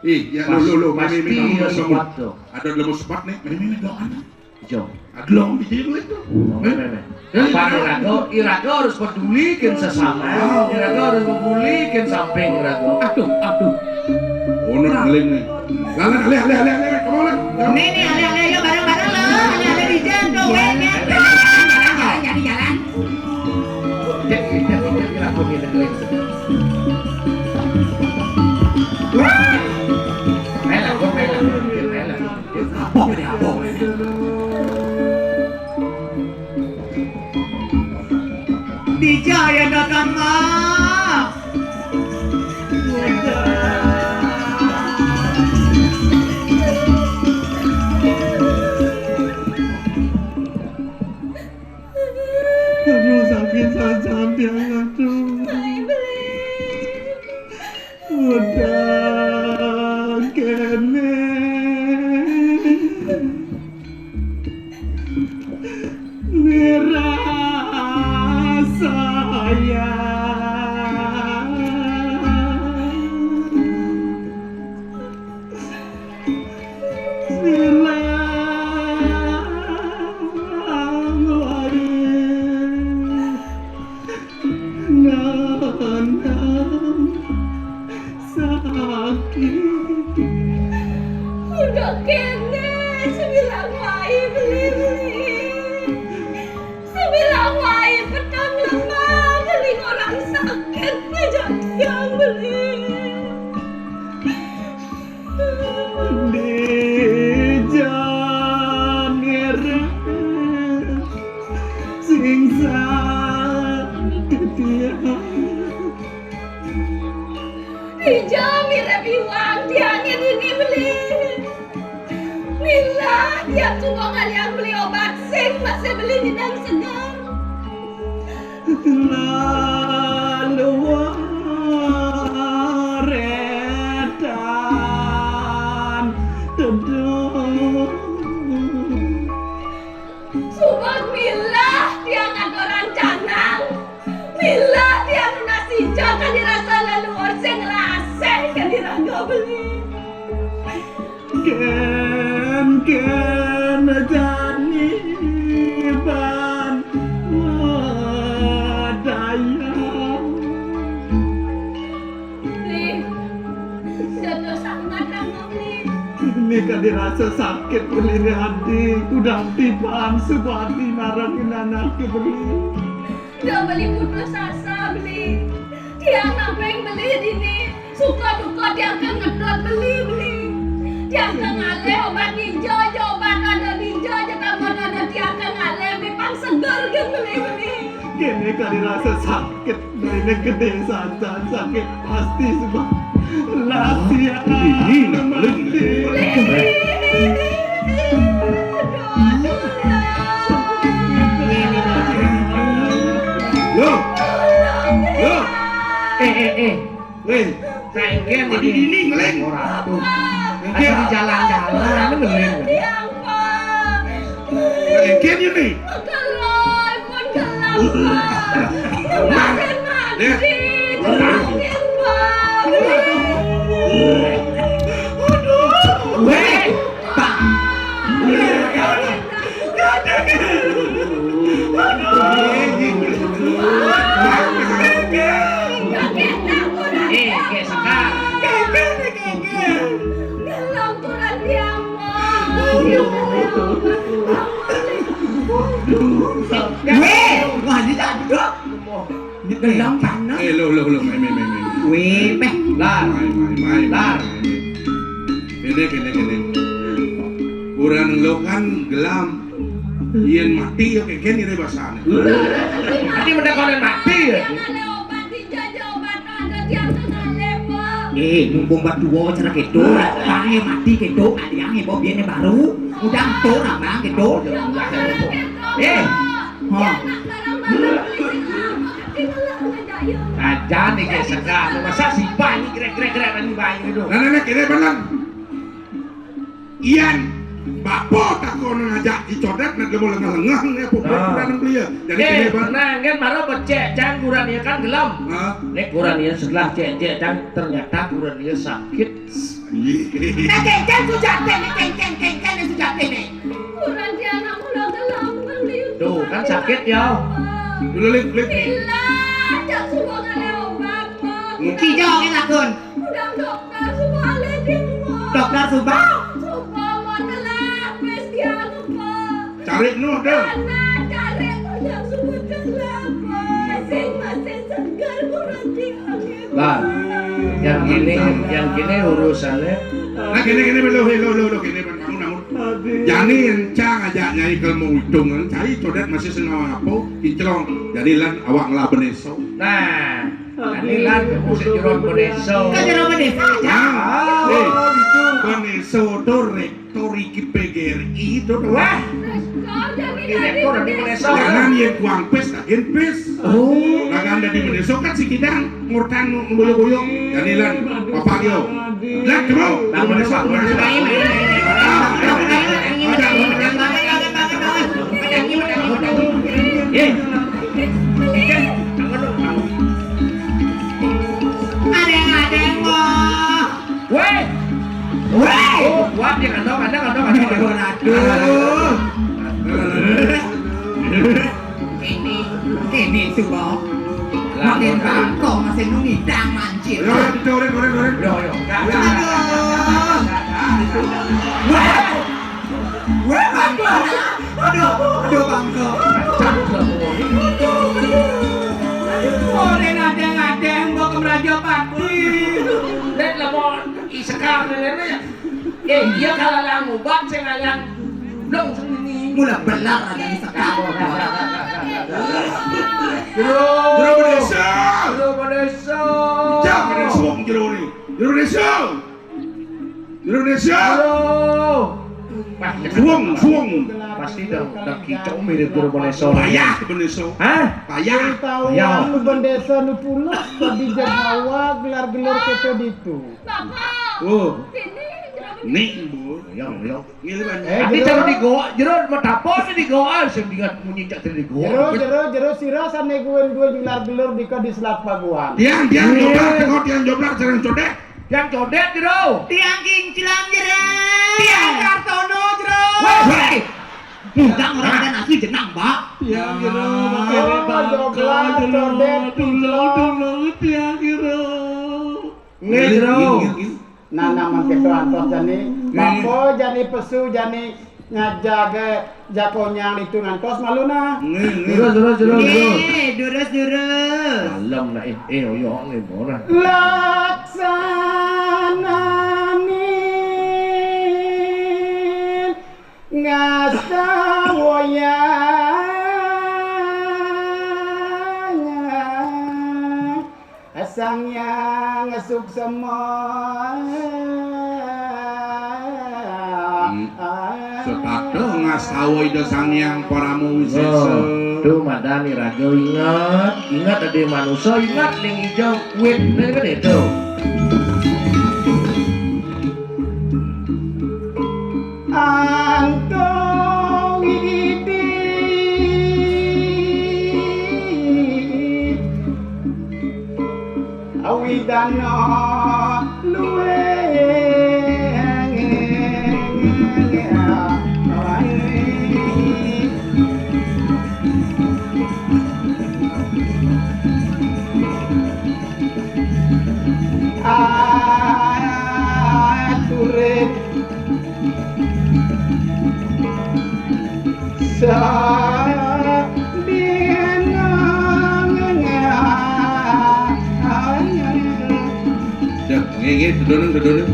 Eh, ya, lo, lo, lo, pasti meme, meme, ya, meme, sempat tu. Ada dalam sempat ni, meme, meme, doa ni. Jo. Aglong di sini itu. Meme, meme. Apa iraga? Iraga harus pedulikan sesama. Iraga harus pedulikan samping iraga. Aduh, aduh. Ono ngeling ni. Lalan, alih, alih, alih, alih, come on, lah. Ni, ni, alih, alih, ayo bareng-bareng lah. Alih, alih, di jam tu, weh, ni. Jalan, jalan, jalan. Cek, cek, cek, cek, lagu ni, ngeling. Wah! Main lagu, main lagu, main lagu. Apa ni, apa ni? Dijaya datang mah. Aduh, sakit saja, aduh. Udah kene. Merasa ya. Merasa lari. Nanang sakit. Udah kene, sebilang wae beli-beli. Sebilang wae petang lemah, beli orang sakit, ngajak tiang beli. Di jam ngerem sing sakit ya. Di jam ngerem iwang tiangnya dini beli. Wong kalian beli obat sing masih beli nyidang segar. Laluaretan teduh. Subat milah tiang aturan canang. Milah tiang nunas ijo kadi rasa leluhur sing lasih kadi raga beli. Kén kén jani ban wadaya. Beli, dados sangat rangga, Beli. Ini kadi rasa sakit beli né adi. Udah tiban subati marang anaké beli. Udah beli putus asa, Beli. Tiang nampéng beli dini. Suka duka tiang kén ngedot beli, Beli. Tiang kén ngalih obat ijo, aja obat ada ijo, aja tambah ada tiang kén ngalih, Beli, pang seger gén beli, Beli. Kéné kadi rasa sakit. Nah, ini gedé sajan sakit pasti sebab lasian ini mati. Loh. Loh. Eh, eh, eh. Wéh, saiki iki dini ngeling. Ora tuh. Iki di jalan-jalan ngeling. Ngeling ini. Gelap, pun gelap, Pak. Makin mati, gelapin, Pak. Aduh. Wéh, Pak. Aduh. Eh, kayak sekarang. Dalam kurang diamal. Wéh, wah, ini tak duduk. Ini gelang panas. Eh, lo, lo, lo, mai, mai, mai, mai. Wéh, péh. Lar. Mai, mai, mai, lar. Kéné, kéné, kéné. Kurang lo kan gelam. Yén mati ya kékén iré basané. Mati mendek kono mati ya. Tiang ada obat, dijajah obat ada tiang kenalé, Pak. Eh, mumpung berdua cara gitu, tangé mati gitu, adiangé bawa biarnya baru, udah tuh ramang gitu. Eh, ha. Aja nih kayak sekarang, masa sih banyak grek-grek-grek tadi banyak itu. Nah, nah, nah, kira benar. Iyan, bapa takon ngajak I Codet nak lemo lengah-lengah nggih apa Ah. Kurang beliau. Jadi Eh, kene, Bang. Tenang kan, mara becek cang kuran dia kan gelem. Hah? Nek kuran dia setelah cek-cek cang, ternyata kuran dia sakit. Iya. Nek kengken sujate, nek kengken, kengken nek sujate nek. Kuran dia anak mula gelem, Bang, di Tuh, kan sakit ya. Dulu, Lip, Lip. Bila, cang semua kali obat, Bang. Mungkin. Tiga orang lakon. Udah dokter semua alih dia, Bang. Dokter Subang. Semua mau telah, pes dia, Bang. Cari nuh dah. Karena cari udah semua telah, Bang. Masing-masing segar, kuran dia, Bang. Lah, yang gini, yang gini urusannya. Nah, gini, gini, lo, lo, lo, lo, gini, Bang. Namun, namun. Jani yang cang aja nyai kalau mau hitung, cai codet masih sengawa apa, kinclong. Jadi lan awak ngelah beneso. Nah, jani lan ke pusat jero beneso. Ke jero beneso aja. Nah, Oh, eh, gitu. Beneso do rektor iki P G R I do. Wah. Direktur di beneso. Jangan yang kuang pes, kagen pes. Oh. Lagan dadi beneso kan si kidang ngurtang nu boyo-boyo. Jani lan, bapak yo. Lah, coba. Lah, beneso, beneso. Ada yang ada yang mau. Weh. Weh. Oh, kuat dia kandang, kandang, kandang, kandang. Aduh. Kene, kene tuwa. Makin bangko masih nungi dang mancil. Yo, yo, goreng, goreng, goreng. Yo, yo. Aduh. Wah. Wah, bangko. Aduh, aduh, bangko. Ora nadeng-nadeng mbok kemrajo pati. Nek lemon isekar lelene ya. Eh, iya kalalang obat sing ayan blong sendiri. Mula belar ada di sekarang. Jero. Jero Indonesia. Jero Indonesia. Jam ada suwung jero ni. Jero Indonesia. Jero Indonesia. Jero. Pas Suwung, suwung. Pasti dong, dong kicau mirip jero Bendesa. Payah Bendesa. Hah? Payah. Payah. Tahuan Bendesa nu tulus, tadi jagawa gelar-gelar kita ditu. Bapak. Oh. Sini, jero Bendesa. Nih, Bu. Yang, yang. Ngilih, Bang. Eh, ati jero. Cara digoa, jero matapo sih digoa, sing diingat munyi cak tadi digoa. Jero, jero, jero sira sane guwen duwe gelar-gelar dika di Selat Paguan. Tiang, tiang, iya. Joblak, teko tiang joblak, sareng codek. Tiang codek, jero. Tiang kinclang, jero. Tiang Kartono, jero. Weh, weh. Bukan orang ada nasi jenang, Mbak. Tiang, jero, ah, makere bangka, joblak, jero. Codek, tulung, kinclang. Tulung, tiang, jero. Nggih, jero. Nggih, nggih, nggih. Nah, namen kita antos jani, nggih, nggih. Bapa jani pesu jani ngajage jakonyang itu ngantos malu nah. Nggih, nggih. Terus, terus, terus, terus. Nggih, durus, durus. Malam nak eh, eh, oyong eh, ora. Laksananing ngastawoyang Sang Hyang Suksema. Hmm. Setata ngastawa Ida Sang Hyang Parama Wisesa. Oh, tu madani raga inget, inget ade manusa, inget ning ija wit, ning kene tu. Anto widi awidana luwe. Aturin sadina. Dah, nggih, nggih, dedoneng, dedoneng.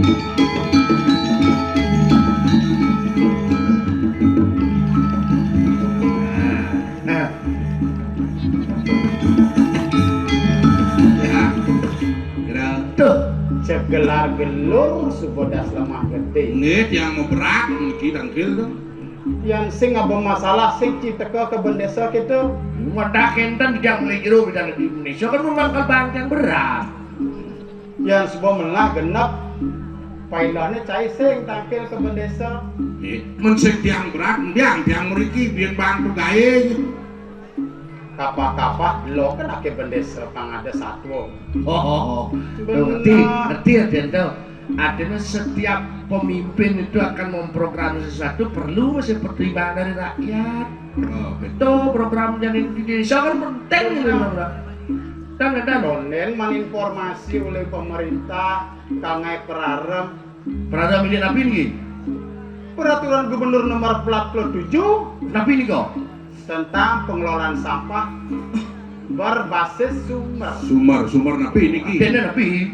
Nah. Ya. Kira. Tuh, segelar gelur subodas lemah getih. Nggih, tiang mebrak niki tangkil to. Yan sing aba masalah sing citeka ka bendesa kita. Wadah kenten di jang jero bidang di Indonesia kan memang kalbang yang berat. Yan suba melah genep pailane cai sing tangkil ka bendesa. Nggih, mun sing tiang berat, tiang, tiang mriki biyen bang pegawe. Kapah-kapah lo kan ake bendesa pang ada satwa. Oh, oh, oh. Bener. Tuh, ngerti, ngerti ya, Den, tuh. Artinya setiap pemimpin itu akan memprogram sesuatu perlu masih pertimbangan dari rakyat. Oh, betul. Tuh, program jadi di desa kan penting gitu, Bang. Kan ada. Konden man informasi oleh pemerintah, kangai perarem. Peraturan milik napi niki? Peraturan Gubernur nomor empat puluh tujuh. Napi nika? Tentang pengelolaan sampah berbasis sumber. Sumber, sumber napi niki? Artinya napi?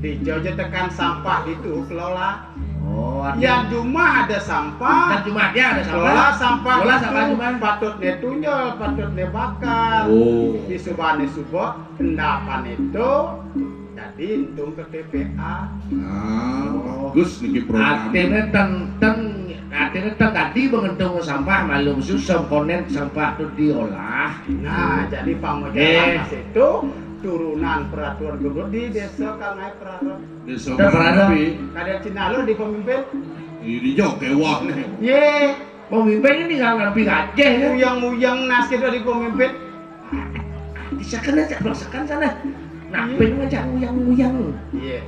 Dijojo tekan sampah itu kelola. Oh, artinya. Yang cuma ada sampah. Kan cuma dia ada sampah. Kelola sampah. Kelola itu sampah cuma. Patut dia tunjol, patut dia bakar. Oh. Di subane suba, endapan itu. Jadi entung ke T P A. Ah, oh, bagus niki program. Artinya teng, teng, artinya teng tadi mengentung sampah maklum susah konen sampah tu diolah. Nah, jadi pamajalan eh. Mas itu turunan peraturan gubernur di desa Kangai Perarem. Desa Perarem. Perarem. Kada Cina lo di pemimpin. Ini jauh kewah nih. Ye. Pemimpin ini nggak ngerti aja ya. Uyang-uyang nasib dari pemimpin. Disakan aja, belaksakan sana. Nah, iya. Pengen aja uyang-uyang. Iya.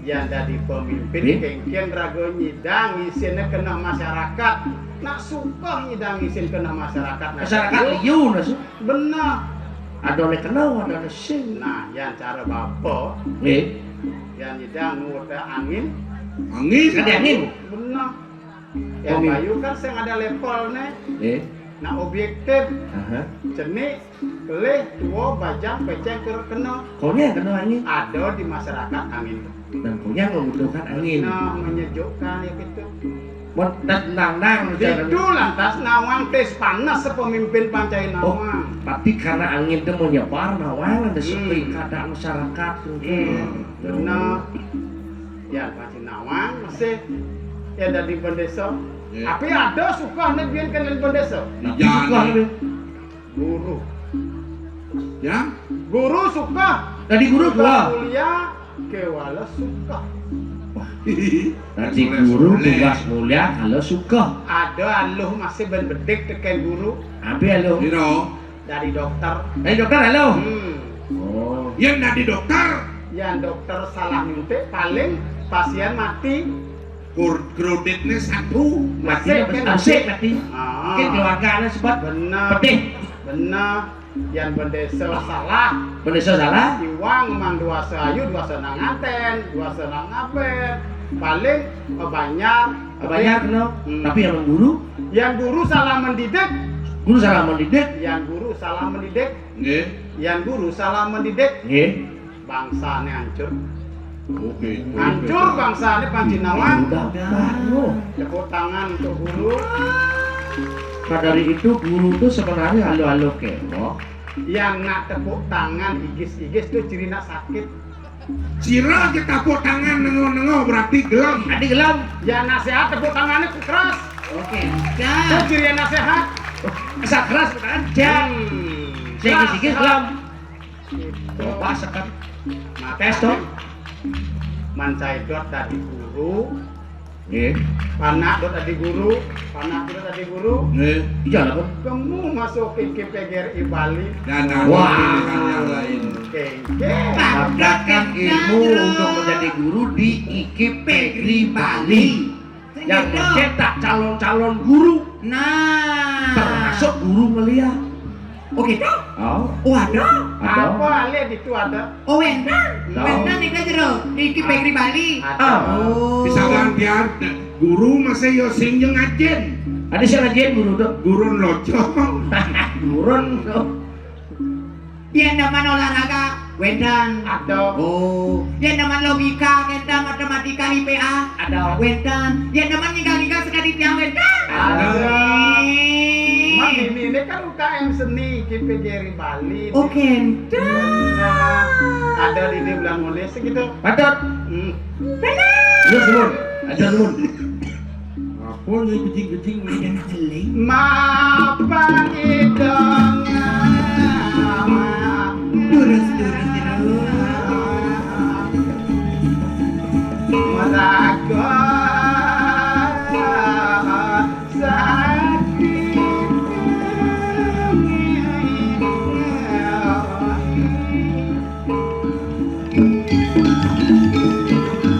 Yang dari pemimpin iya. Kengken raga nyidang isinnya kena masyarakat. Nak suka nyidang isin kena masyarakat. Nah, masyarakat iya. Liu, nah, su. Benar. Ada oleh kenal, ada oleh sing. Nah, yang cara bapa. Nggih. Yang nyidang nuwuta angin. Angin. Ada angin. Benar. Yang pemimpin. Bayu kan sing ada levelnya. Eh. Nah, objektif. Aha. Cenik, kelih, tua, bajang, peceng, kerut kena. Konya kena ini. Ada di masyarakat angin. Dan konya membutuhkan angin. Nah, menyejukkan ya gitu. Mun tas nang-nang. Itu lantas nawang tes panas sepemimpin pancai nawang. Oh, berarti karena angin itu menyebar nawang ada hmm. Sepi keadaan masyarakat. Hmm. Benar. Ya, pancai nawang masih Yén dadi bendésa. Nggih. Tapi ada sukahné biyen kan dadi bendésa. Sukahné, Bin? Guru. Ya? Guru sukah. Dadi guru sukah. Mulia, kéwala sukah. Dadi guru tugas mulia, kalau sukah. Ada aluh masih ben bedik tekén guru. Apa aluh? Piro? Dadi dokter. Dadi dokter, aluh? Hmm. Oh. Yén dadi dokter? Yén dokter salah nyuntik, paling pasien mati. Kur-, kreditné satu. Mati. Mati apa sih? Mati. Ah. Mungkin keluarganya sebab pedih. Bener. Yén bendésa salah. Bendésa salah? Iwang mang duasa ayu, duasa nang ngantén, duasa nang ngabén. Paling, eh, banyar. Banyar, no. Hmm. Tapi yang guru? Yang guru salah mendidik. Guru salah mendidik? Yang guru salah mendidik. Nggih. Yang guru salah mendidik. Nggih. Bangsané hancur. Oke, oke. Hancur bangsané panjinawan. Udah, udah, no. Tepuk tangan untuk guru. Nah, dari itu guru tuh sebenarnya halo-halo kéwala. Yang nak tepuk tangan igis-igis tuh ciri nak sakit. Cira aja tepuk tangan nengo-nengo berarti gelem. Berarti gelem. Ya nasihat tepuk tangannya keras. Oke. Tuh ciri nasihat. Asa keras bukan? Ya. Hmm. Sing igis-igis gelem. Gitu. Coba seket. Nah, tes dong. Mancai dot dadi guru. Nggih. Panak dot dadi guru, panak dot dadi guru. Nggih. Iya lah, Bang. Kamu masuk ke I K P G R I Bali. Dan ada pilihan yang lain. Oke, oke. Mendapatkan ilmu untuk menjadi guru di I K P G R I Bali. Yang mencetak calon-calon guru. Nah. Termasuk guru ngelia. Oh gitu? Oh. Oh ada? Ada. Apa alih itu ada? Oh wénten. Nah. Wénten niku jero. Iki P G R I Bali. Ada. Ah. Oh. Misalkan dia d-, guru masih yo sing yo ngajin. Ada sing ngajin guru tuh? Gurun locong. Gurun tuh. Yén demen olahraga, wénten. Ada. Oh, yén demen logika, kénten matematika I P A. Ada. Wénten. Yén demen ninggal-ninggal sekadi tiang wénten. Ada. Amin. Mang ini, ini kan U K M seni, I K P G R I Bali. Oh, kénten. Nah, ada di, di bulan Mulai segitu. Patut. Hmm. Bener. Iya, Simon. Ajar, Simon. Apa nih kejing-kejing? Ada ngeling. Mapan idong. Durus, durus, durus. Meraga sakit.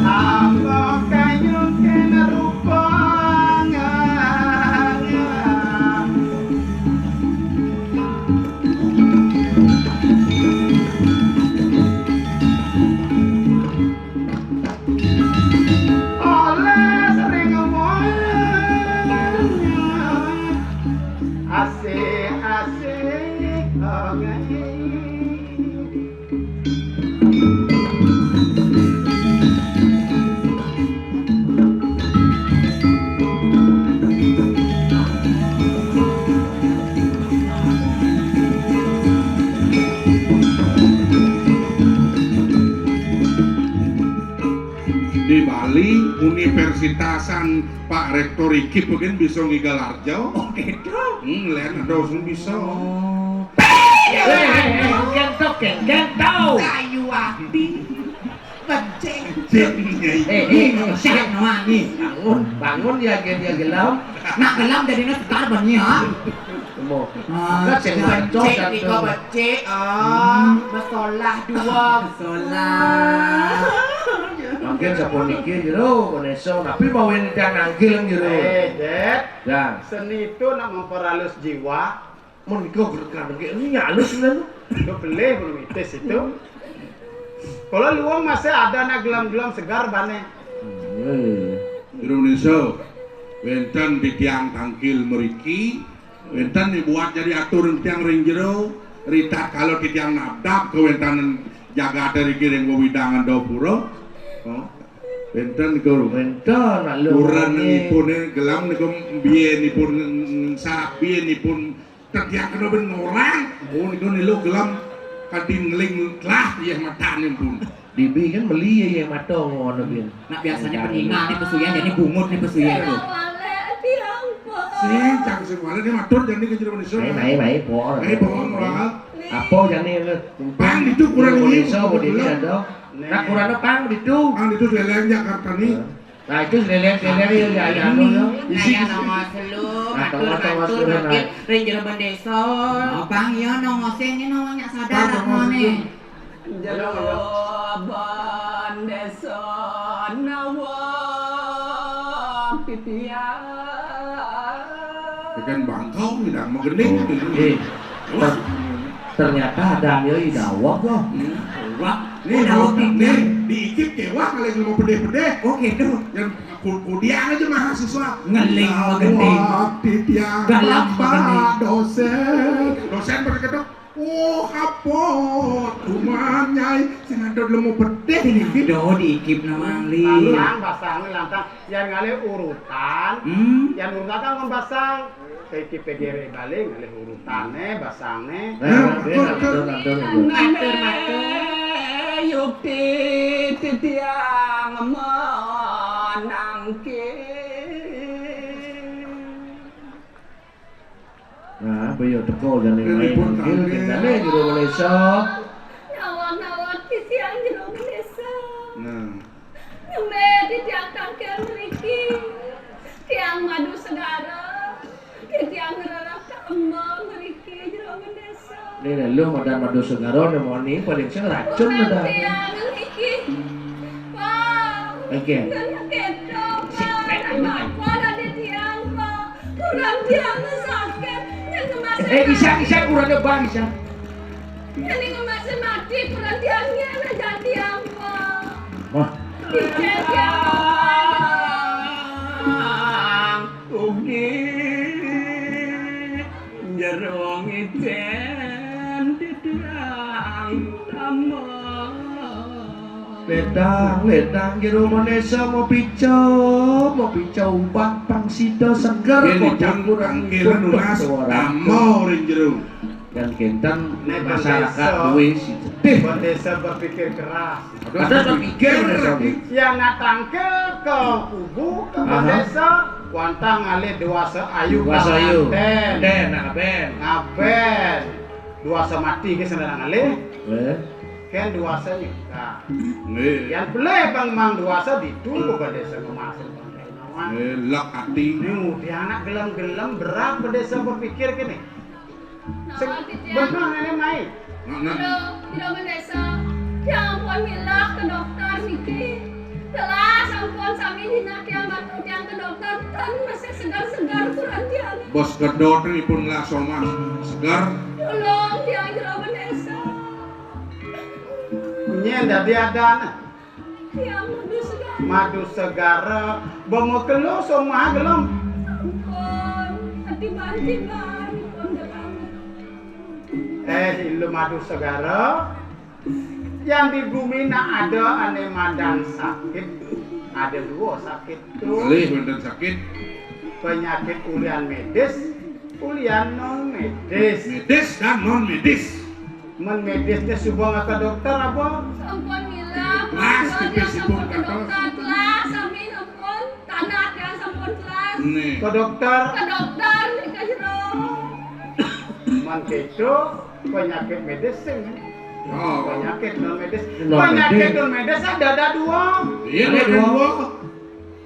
Apa kayu kena rupa. Oleh sering ngomong. Asik, asik, oh, ngai. Di Bali, universitasan Pak Rektor iki mungkin bisa ngigal arjo. Oh, gitu. Hmm, lén ada sing bisa. Oh. Eh, eh, eh, gentok, gen-, gentok. Kayu api. Kencing. Kencing, ya. Eh, eh, siap nuangi. Bangun, bangun ya, gen, ya, gelem. Nak gelem jadinya segar banyak. Temu. Ah, becik, becik, ah. Hmm. Besolah dua, besolah. Mungkin sampun mikir jero, koneso, tapi mau yang nanggil jero. Eh, Jet. Ya. Seni itu nak memperhalus jiwa. Mun iku gerkan iki ini halus lho. Itu beli belum itu situ. Kalau luang masih ada nak gelem-gelem segar bane. Iya, iya, iya. Jero menika, wénten titiang tangkil mriki, wénten buat jadi atur tiang ring jero, ritat kalau titiang nabdab kewéntenan jagat ring wewidangan Dapura. Oh. Wénten niku. Wénten, lho. Kurang ipun gelem niku biyen ipun, sabiyen ipun tetiak kena ben ngorang. Oh, niku nilu gelem kanthi ngeling telah ya matane pun. Dibi kan meli ya, ya mato ngono bin. Nak biasanya peninggal nih pesugihan, jadi bungut nih pesugihan tuh. Sing cang sing wale nih matur jani ke jero manusia. Mai, mai, mai, bohong. Mai, bohong, Wal. Apa jani lu? Pang itu kurang ini. Iso, mau dini ada. Nak kurang pang itu. Pang itu seleng Jakarta nih. Nah, itu seleng-seleng ya, ya, ya, anu, ya. Isi, isi. Nah, tongos, tongos, tongos, nah. Ring jero bendesa. Abang, iya, nongose ini nongosnya sadar apa nih? Jero bendesa nawak titiang. Tekan bangkau nih, dah, magending. Oh, eh. Wah. Ternyata ada yang dawak loh. Hmm, wah. Nih, dawak nih, diikip kewah kalau yang mau pedeh-pedeh. Oh, gitu. Yang ku-, kudian aja mahasiswa. Ngeling magending. Dawak titiang. Galam magending. Bapak dosen. Dosen pakai ketok. Oh, apa? Kuman, Nyai. Sing ada dulu mau pedeh diikip. Do diikip nang mangli. Lantang, basang, lantang. Yang ngalih urutan. Hmm. Yang urutan kan membasang. Saiki P G R balik ngalih urutane, basangne. Nah, nah, bener, bener, bener, bener. Matur, matur. Yukti titiang menangke. Nah, apa ya teko jane main tangkil, tangkil. Kendane jero Malaysia. Nawak-nawak titiang jero Malaysia. Nah. Ngembe titiang tangkil mriki. Tiang madu segara. Titiang ngrereh tamba mriki jero bendesa. Nih, nih, lu madan madu segara nih, mau nih, paling sing racun. Bukan madan. Tiang niki. Wah. Oke. Nang keto, Pak. Kenapa ada tiang, Pak? Kurang tiang sakit. Nang kemasin. Eh, bisa, bisa, kurang apa, bisa? Yen ing emas mati, kurang tiang yen aja tiang, Pak. Wah. Tiang, tiang. Ugi jero ngiten titiang tamba. Ledang, ledang jero manesa mau pica, mau pica ubat pang sida seger. Yen kok dipun campur anggelan nunas suara. Tamba ring jero. Dan kenten masyarakat duwe siji. Bendesa berpikir keras. Ada berpikir bendesa. Yang nak tangkil ke kubu ke bendesa, wantah ngalih dewasa ayu. Dewasa ayu. Ngaben. Ngaben, nak ngaben. Ngaben. Dewasa mati ke sana ngalih. Eh. Kan dewasa nyeka. Nggih. Yang boleh bang mang dewasa ditu ke bendesa ngemasin bang. Nggih, lek ati. Nih, dia anak gelem-gelem berat bendesa berpikir kene. Sing bener ngene, Mai. Nah, nah. Jero, jero bendesa. Ya ampun, milah ke dokter niki. Telas ampun sami dina tiang batu tiang ke dokter, ten masih segar-segar kurang tiang. Bos gedot ipun lah somah segar. Tulung tiang jero bendesa. Nyen dadi adane. Tiang madu segara. Madu segara, bemo kelo somah gelem. Ampun, ati banci ban, pun gelem. Eh, ilu madu segara, yang di bumi nak ada ane madan sakit, ada dua sakit tu. Alih madan sakit. Penyakit ulian medis, ulian non medis. Medis dan non medis. Men medisnya suba nggak ke dokter apa? Sampun milah, Mas, Pak, tipis sampun ke dokter, telas, sami sampun. Tanah tiang sampun telas. Nih. Ke dokter. Ke dokter, nika jero. Man keto, penyakit medis sing. Oh. Penyakit non medis. Non medis. Penyakit non medis ada, ada dua. Iya, ada dua.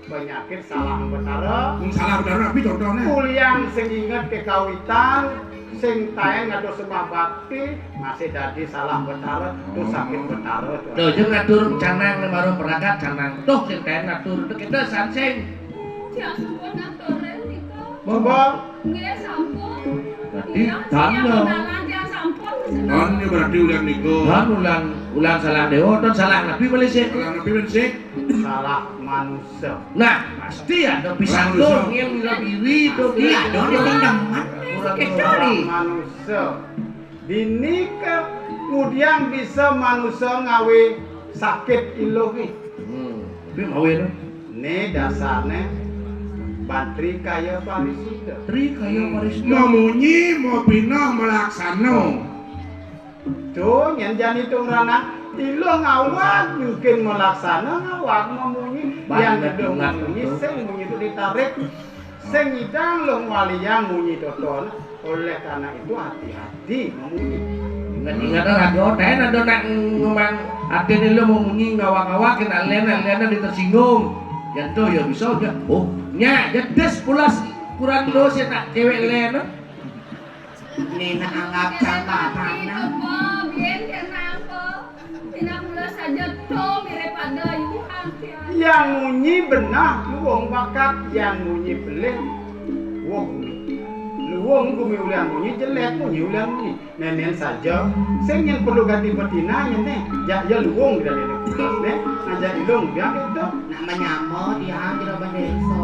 Penyakit salah betara. Hmm, salah betara, tapi contohnya. Kulian sing inget kekawitan, sing taen ngatur sembah bakti, masih dadi salah betara, tuh sakit betara tuh. Tuh, jeung ngatur canang nih baru perangkat canang. Tuh, sing taen ngatur, tuh kita sansing. Ya, sampun ngatur, Ren, itu. Coba. Nggih, sampun. Berarti iya, dan iya, ya. Benaran, ya, sampun, Gusti. Dan ya berarti ulang niku. Dan ulang, ulang salah dewa, dan salah nabi balik sih. Salah nabi balik sih. Salah manusia. Nah, pasti ada pisan tuh yang lebih itu. Iya, dong, itu teman. Kurang salah manusia. Dini ke kemudian bisa manusia ngawe sakit iluh nih. Hmm. Tapi mau ya, no? Nih dasarnya bantri kaya parisida. Tri kaya parisida. Mamunyi, mau pinah, melaksana. Tuh, nyen jani tung ranah. Iluh ngawag mungkin malaksana, ngawag mamunyi. Bah, yang ingat, iluh ingat mamunyi, betul. Sing munyi itu ditarik. Sing nyidang luh ngwaliang munyi totoné. Oleh karena itu, hati-hati mamunyi. Ingat-ingat, ada, ada nak ngomong, ati iluh mamunyi ngawag-ngawag, kena lén, lén ditersinggung. Yang to ya bisa, ya. Oh, nya, jedes pulas kurang dosa nak cewek lén. Néna anggap jambatanan. Apa? Biyen kena apa? Dina kula saja to mirip pada ibu hampir. Yang munyi benah luwung bakat, yang munyi belih woh. Luwung gumi ulian munyi jelek, munyi ulian munyi. Nénén saja, sing yang perlu ganti betina nyen né. Jak ya luwung dari kulas né, ngajak ilung dia itu. Nak menyama tiang jero bendesa.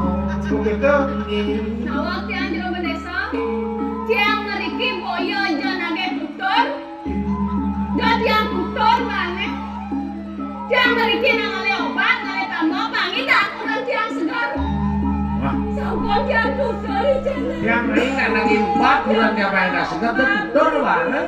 Begitu. Nggih. Nawak tiang jero bendesa. Tiang mriki boya aja nagih tutur. Dah tiang tutur maneh. Tiang mriki nang ngalih obat, ngalih tambah, pangi dah kurang tiang segar. Wah. Sampun tiang tutur, Jana. Tiang mriki nak nagih obat, kurang tiang pangi dah segar, dah tutur maneh.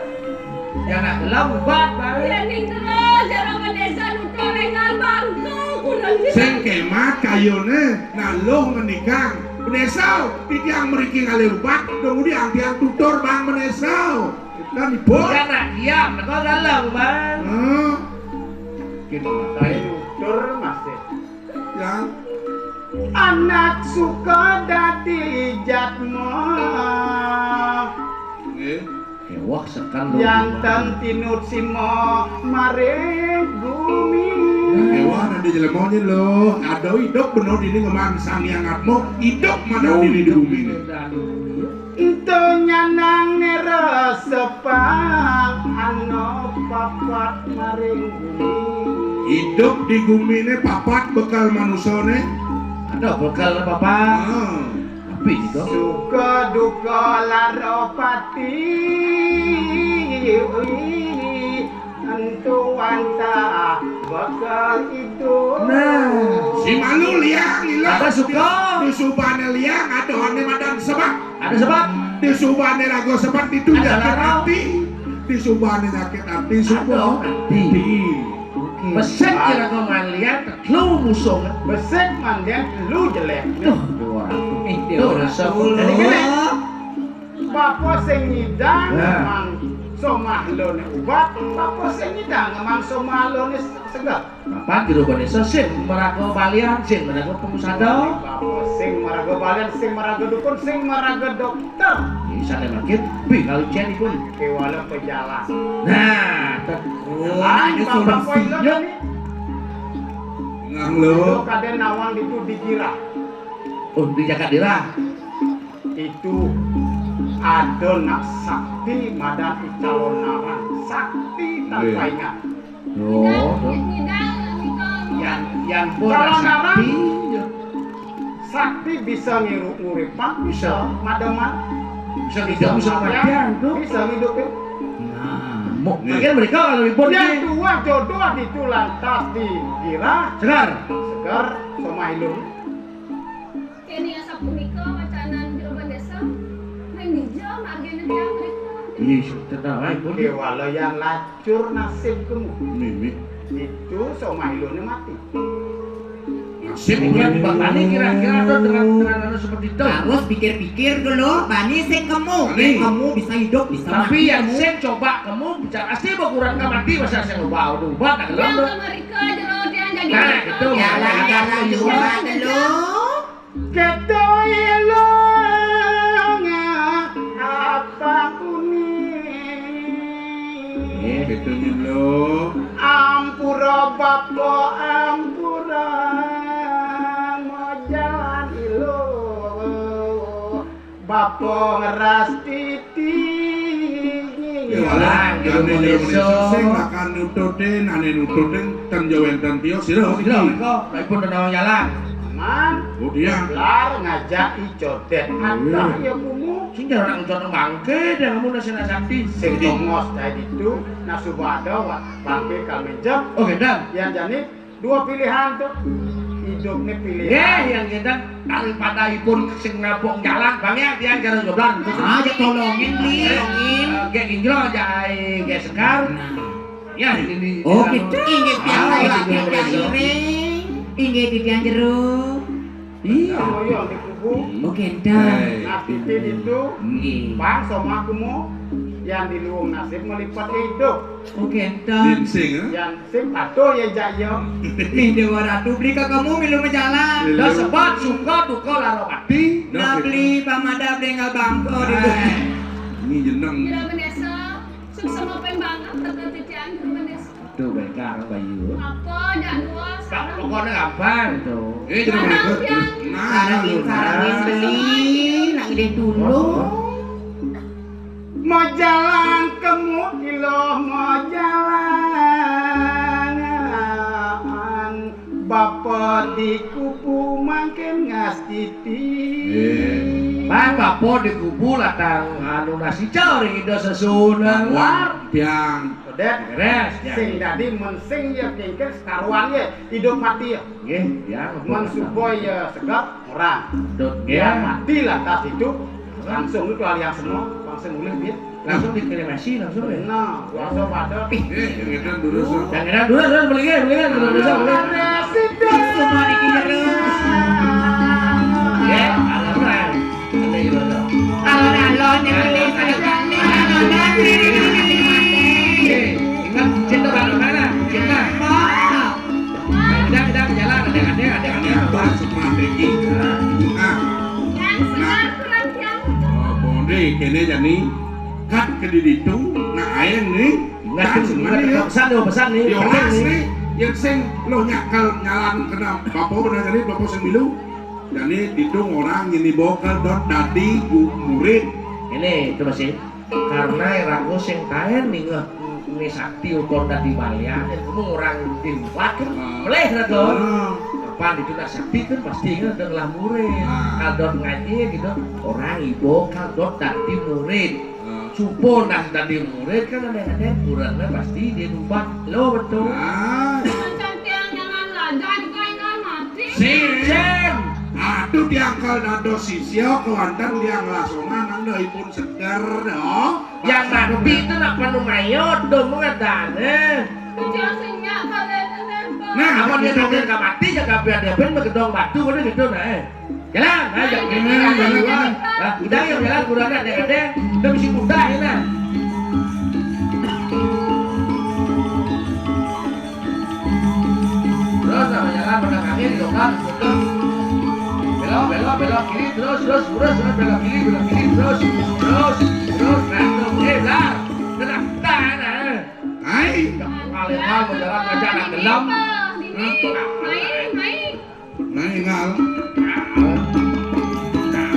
Yang nak gelem obat, Bang. Yen ning jero, jero bendesa nutur enggal bangku, kurang tiang. Sing kemat kayune, nak luh ngendikang. Bendesa, titiang mriki ngalih obat, dong udiang tiang tutur, Bang, bendesa. Kan ibu. Ya nak diam, kok galau, Bang. Hah? Kita matai tutur masih. Ya. Anak suka dadi jatma. Nggih. Ewah sekan lho. Janten tinut sima maring gumi. Ewah dadi jelema nyen lho. Ada idup bener dini ngemang Sang Hyang Atma, idup madan dini di bumi ini. Ento nyanang nera sepang ana papat maring bumi. Idup di gumi ini papat bekal manusane. Ada bekal papat. Ah. Tapi itu. Suka duka lara pati. Entu wantah bakal idup. Nah. Si malu liang ilang. Ada suka. Di subane liang ada ane madan sebab. Ada sebab. Di subane raga sebab itu ada nyakit lara. Ati. Di subane nyakit ati suka. Ada ati. Ati. Oke. Besik kira kau manlian telu musuh. Besik manlian telu jelek. Tuh, dua ratus. Eh, dua ratus. Jadi gini. Bapa sing nyidang nah. Mang somah lone ubat, bapa sing nyidang mang somah lone seger. Bapa jero bendesa sing maraga balian, sing maraga pengusaha. Bapa sing maraga balian, sing maraga dukun, sing maraga dokter. Ini sana makin, wih kalau jen pun. Kewala pejalan. Nah, tet-, oh, lain ini bapa solusinya. Ini. Ngang lo. Itu kadang nawang itu di Girah. Oh, di Jakarta Girah. Itu ada nak sakti madan di calon narang, sakti tanpa ingat. Yo, yo. Yang, yang bola sakti, yo. Sakti bisa ngirup nguripan, bisa mademan. Bisa ngidup, bisa matian, tuh. Bisa ngidup, ya. Nah, mau, nih. Mereka kalau ribut yang nih. Dua jodoh di tulang tas di Girah. Segar. Segar, sama ilung. Kene asapunika wacanan jero bendesa. Ring dija margene tiyang mrika? Ih, tenang ae, pun. Kewala yang lacur nasib kemu. Mimih. Itu somah ilune mati. Nasib kan bapakne kira-kira ada dengan, dengan anu seperti itu. Harus pikir-pikir dulu, bani sing kemu. Bani. Sing kemu bisa hidup, bisa mati. Tapi yang sing coba kemu bicara asli berkurang ke mati, masa sing ubah, ubah, tak gelem. Yang ke mrika jero tiyang jadi. Nah, mrika. Itu. Jalan-jalan juga dulu. Keto ilung apa kuning. Eh, keto ilung. Ampura bapa, ampura majan ilung. Bapa ngeras titi. Ya, walah, jane jero desa sing bakal nututin, ane nututin ten yo wenten tiyo sira. Sira, iki. Kok, kok ipun ten nawang jalan. Man. Oh, dia. Lar ngajak icodet. Iya. Atah ya kumu. Sing jarang icodet bangke, dia kamu nasi sakti. Sing tongos kayak gitu, nah suba ada, wah, bangke kami jam. Oh, gendang. Yang jani, dua pilihan tuh. Hidupnya pilihan. Nggih, yang kita daripada ipun sing ngabung jalan, Bang ya, dia jalan joblan. Ah, ya tolongin, Bli. Tolongin. Eh, nggih, injro aja, eh, nggih, segar. Nah. Ya, ini. Oh, gitu. Inggih, tiang. Ah, ayo, iya, iya, iya. Inggih, titiang jero. Iya. Kamu yang dikubur. Oh, kénten. Eh, nah, titi itu. Nggih. Bang, sama aku mau. Yang di luung nasib melipat hidup. Oh, kénten. Yang sing patuh ya, Jak, ya. Nih, Déwa Ratu, beli ke kamu milu majalan. Milu. Dah sebab suka duka lara mati. Nah, beli pamada beli nggak bangko di. Ini jeneng. Kira menesa, suksma pembangan, tetap titiang menesa. Tuh, baik, Kang Bayu. Apa, Jak Dua? Pokoknya gampang. Tuh. Eh, jangan. Nah, sarangin, sarangin beli, nak ide dulu. Oh. Majalan kemu kilo majalan. Bapa dikubu mangkin ngastiti. Eh. Bang, bapa dikubu latang anu nasi cor ida sesuunan. Wah, tiang. Beres. Ya. Sing dadi mensing ya kengker sekaruan ya hidup mati ya. Nggih, ya. Men supaya segap orang. Dot, ya, mati lantas itu langsung itu hal yang semua langsung mulih dia. Langsung dikremasi langsung ya. Nah, langsung pada. Eh, yang edan dulu so. Yang edan dulu, terus beli ya, beli ya, terus beli. Semua dikira. Ya, alon-alon yang beli, alon-alon. Eh, ingat cinta bagaimana? Cinta. Kita, kita jalan, ada, ada, ada, ada. Apa strategi? Nah. Yang segar kurang yang. Oh, bonde, kene jani. Kat ke di ditu, nah ayen nih. Nggak, kan semuanya ya. Pesan lo, pesan nih. Yo, pesan nih. Yang sing lo nyakal nyalan kena bapak benar jadi bapak sing milu. Jani ditu orang ini bokal dot dadi murid. Ini coba sih. Karena raga sing taen ningeh ni sakti uga dadi balian, kudu orang dilupaken. Melih raga. Kapan itu nak sakti kan pasti ingat dengan murid. Kal dot ngaji gitu, orang ibu kal dot dadi murid. Supo nak dadi murid kan ada-ada kurangnya pasti dia lupa. Lo betul. Macam tiang jangan lah, jangan kau ingat mati. Sing. Aduh, tiang kal dados sisya kewanten tiang lasongan nang ipun seger, ya. Yang mati itu nak penuh mayot, dong mengadane. Nah, apa dia dongeng ke mati, jaga biar dia pun bergedong batu, udah gitu, nah, eh. Jalan, ayo. Nah, udah, yuk, jalan, kurang ada, ada. Udah mesti mudah, ya, nah. Terus sama jalan pada kaki didongkrak, puter. Belok, belok, belok kiri, terus, terus, terus, terus, belok kiri, belok kiri, terus, terus, terus, nah, tuh, eh, belar. Tenang, tahan, ah. Hai. Kali-kali mau jalan ngajak anak gelem. Hah? Main, main. Nah, ingal. Nah,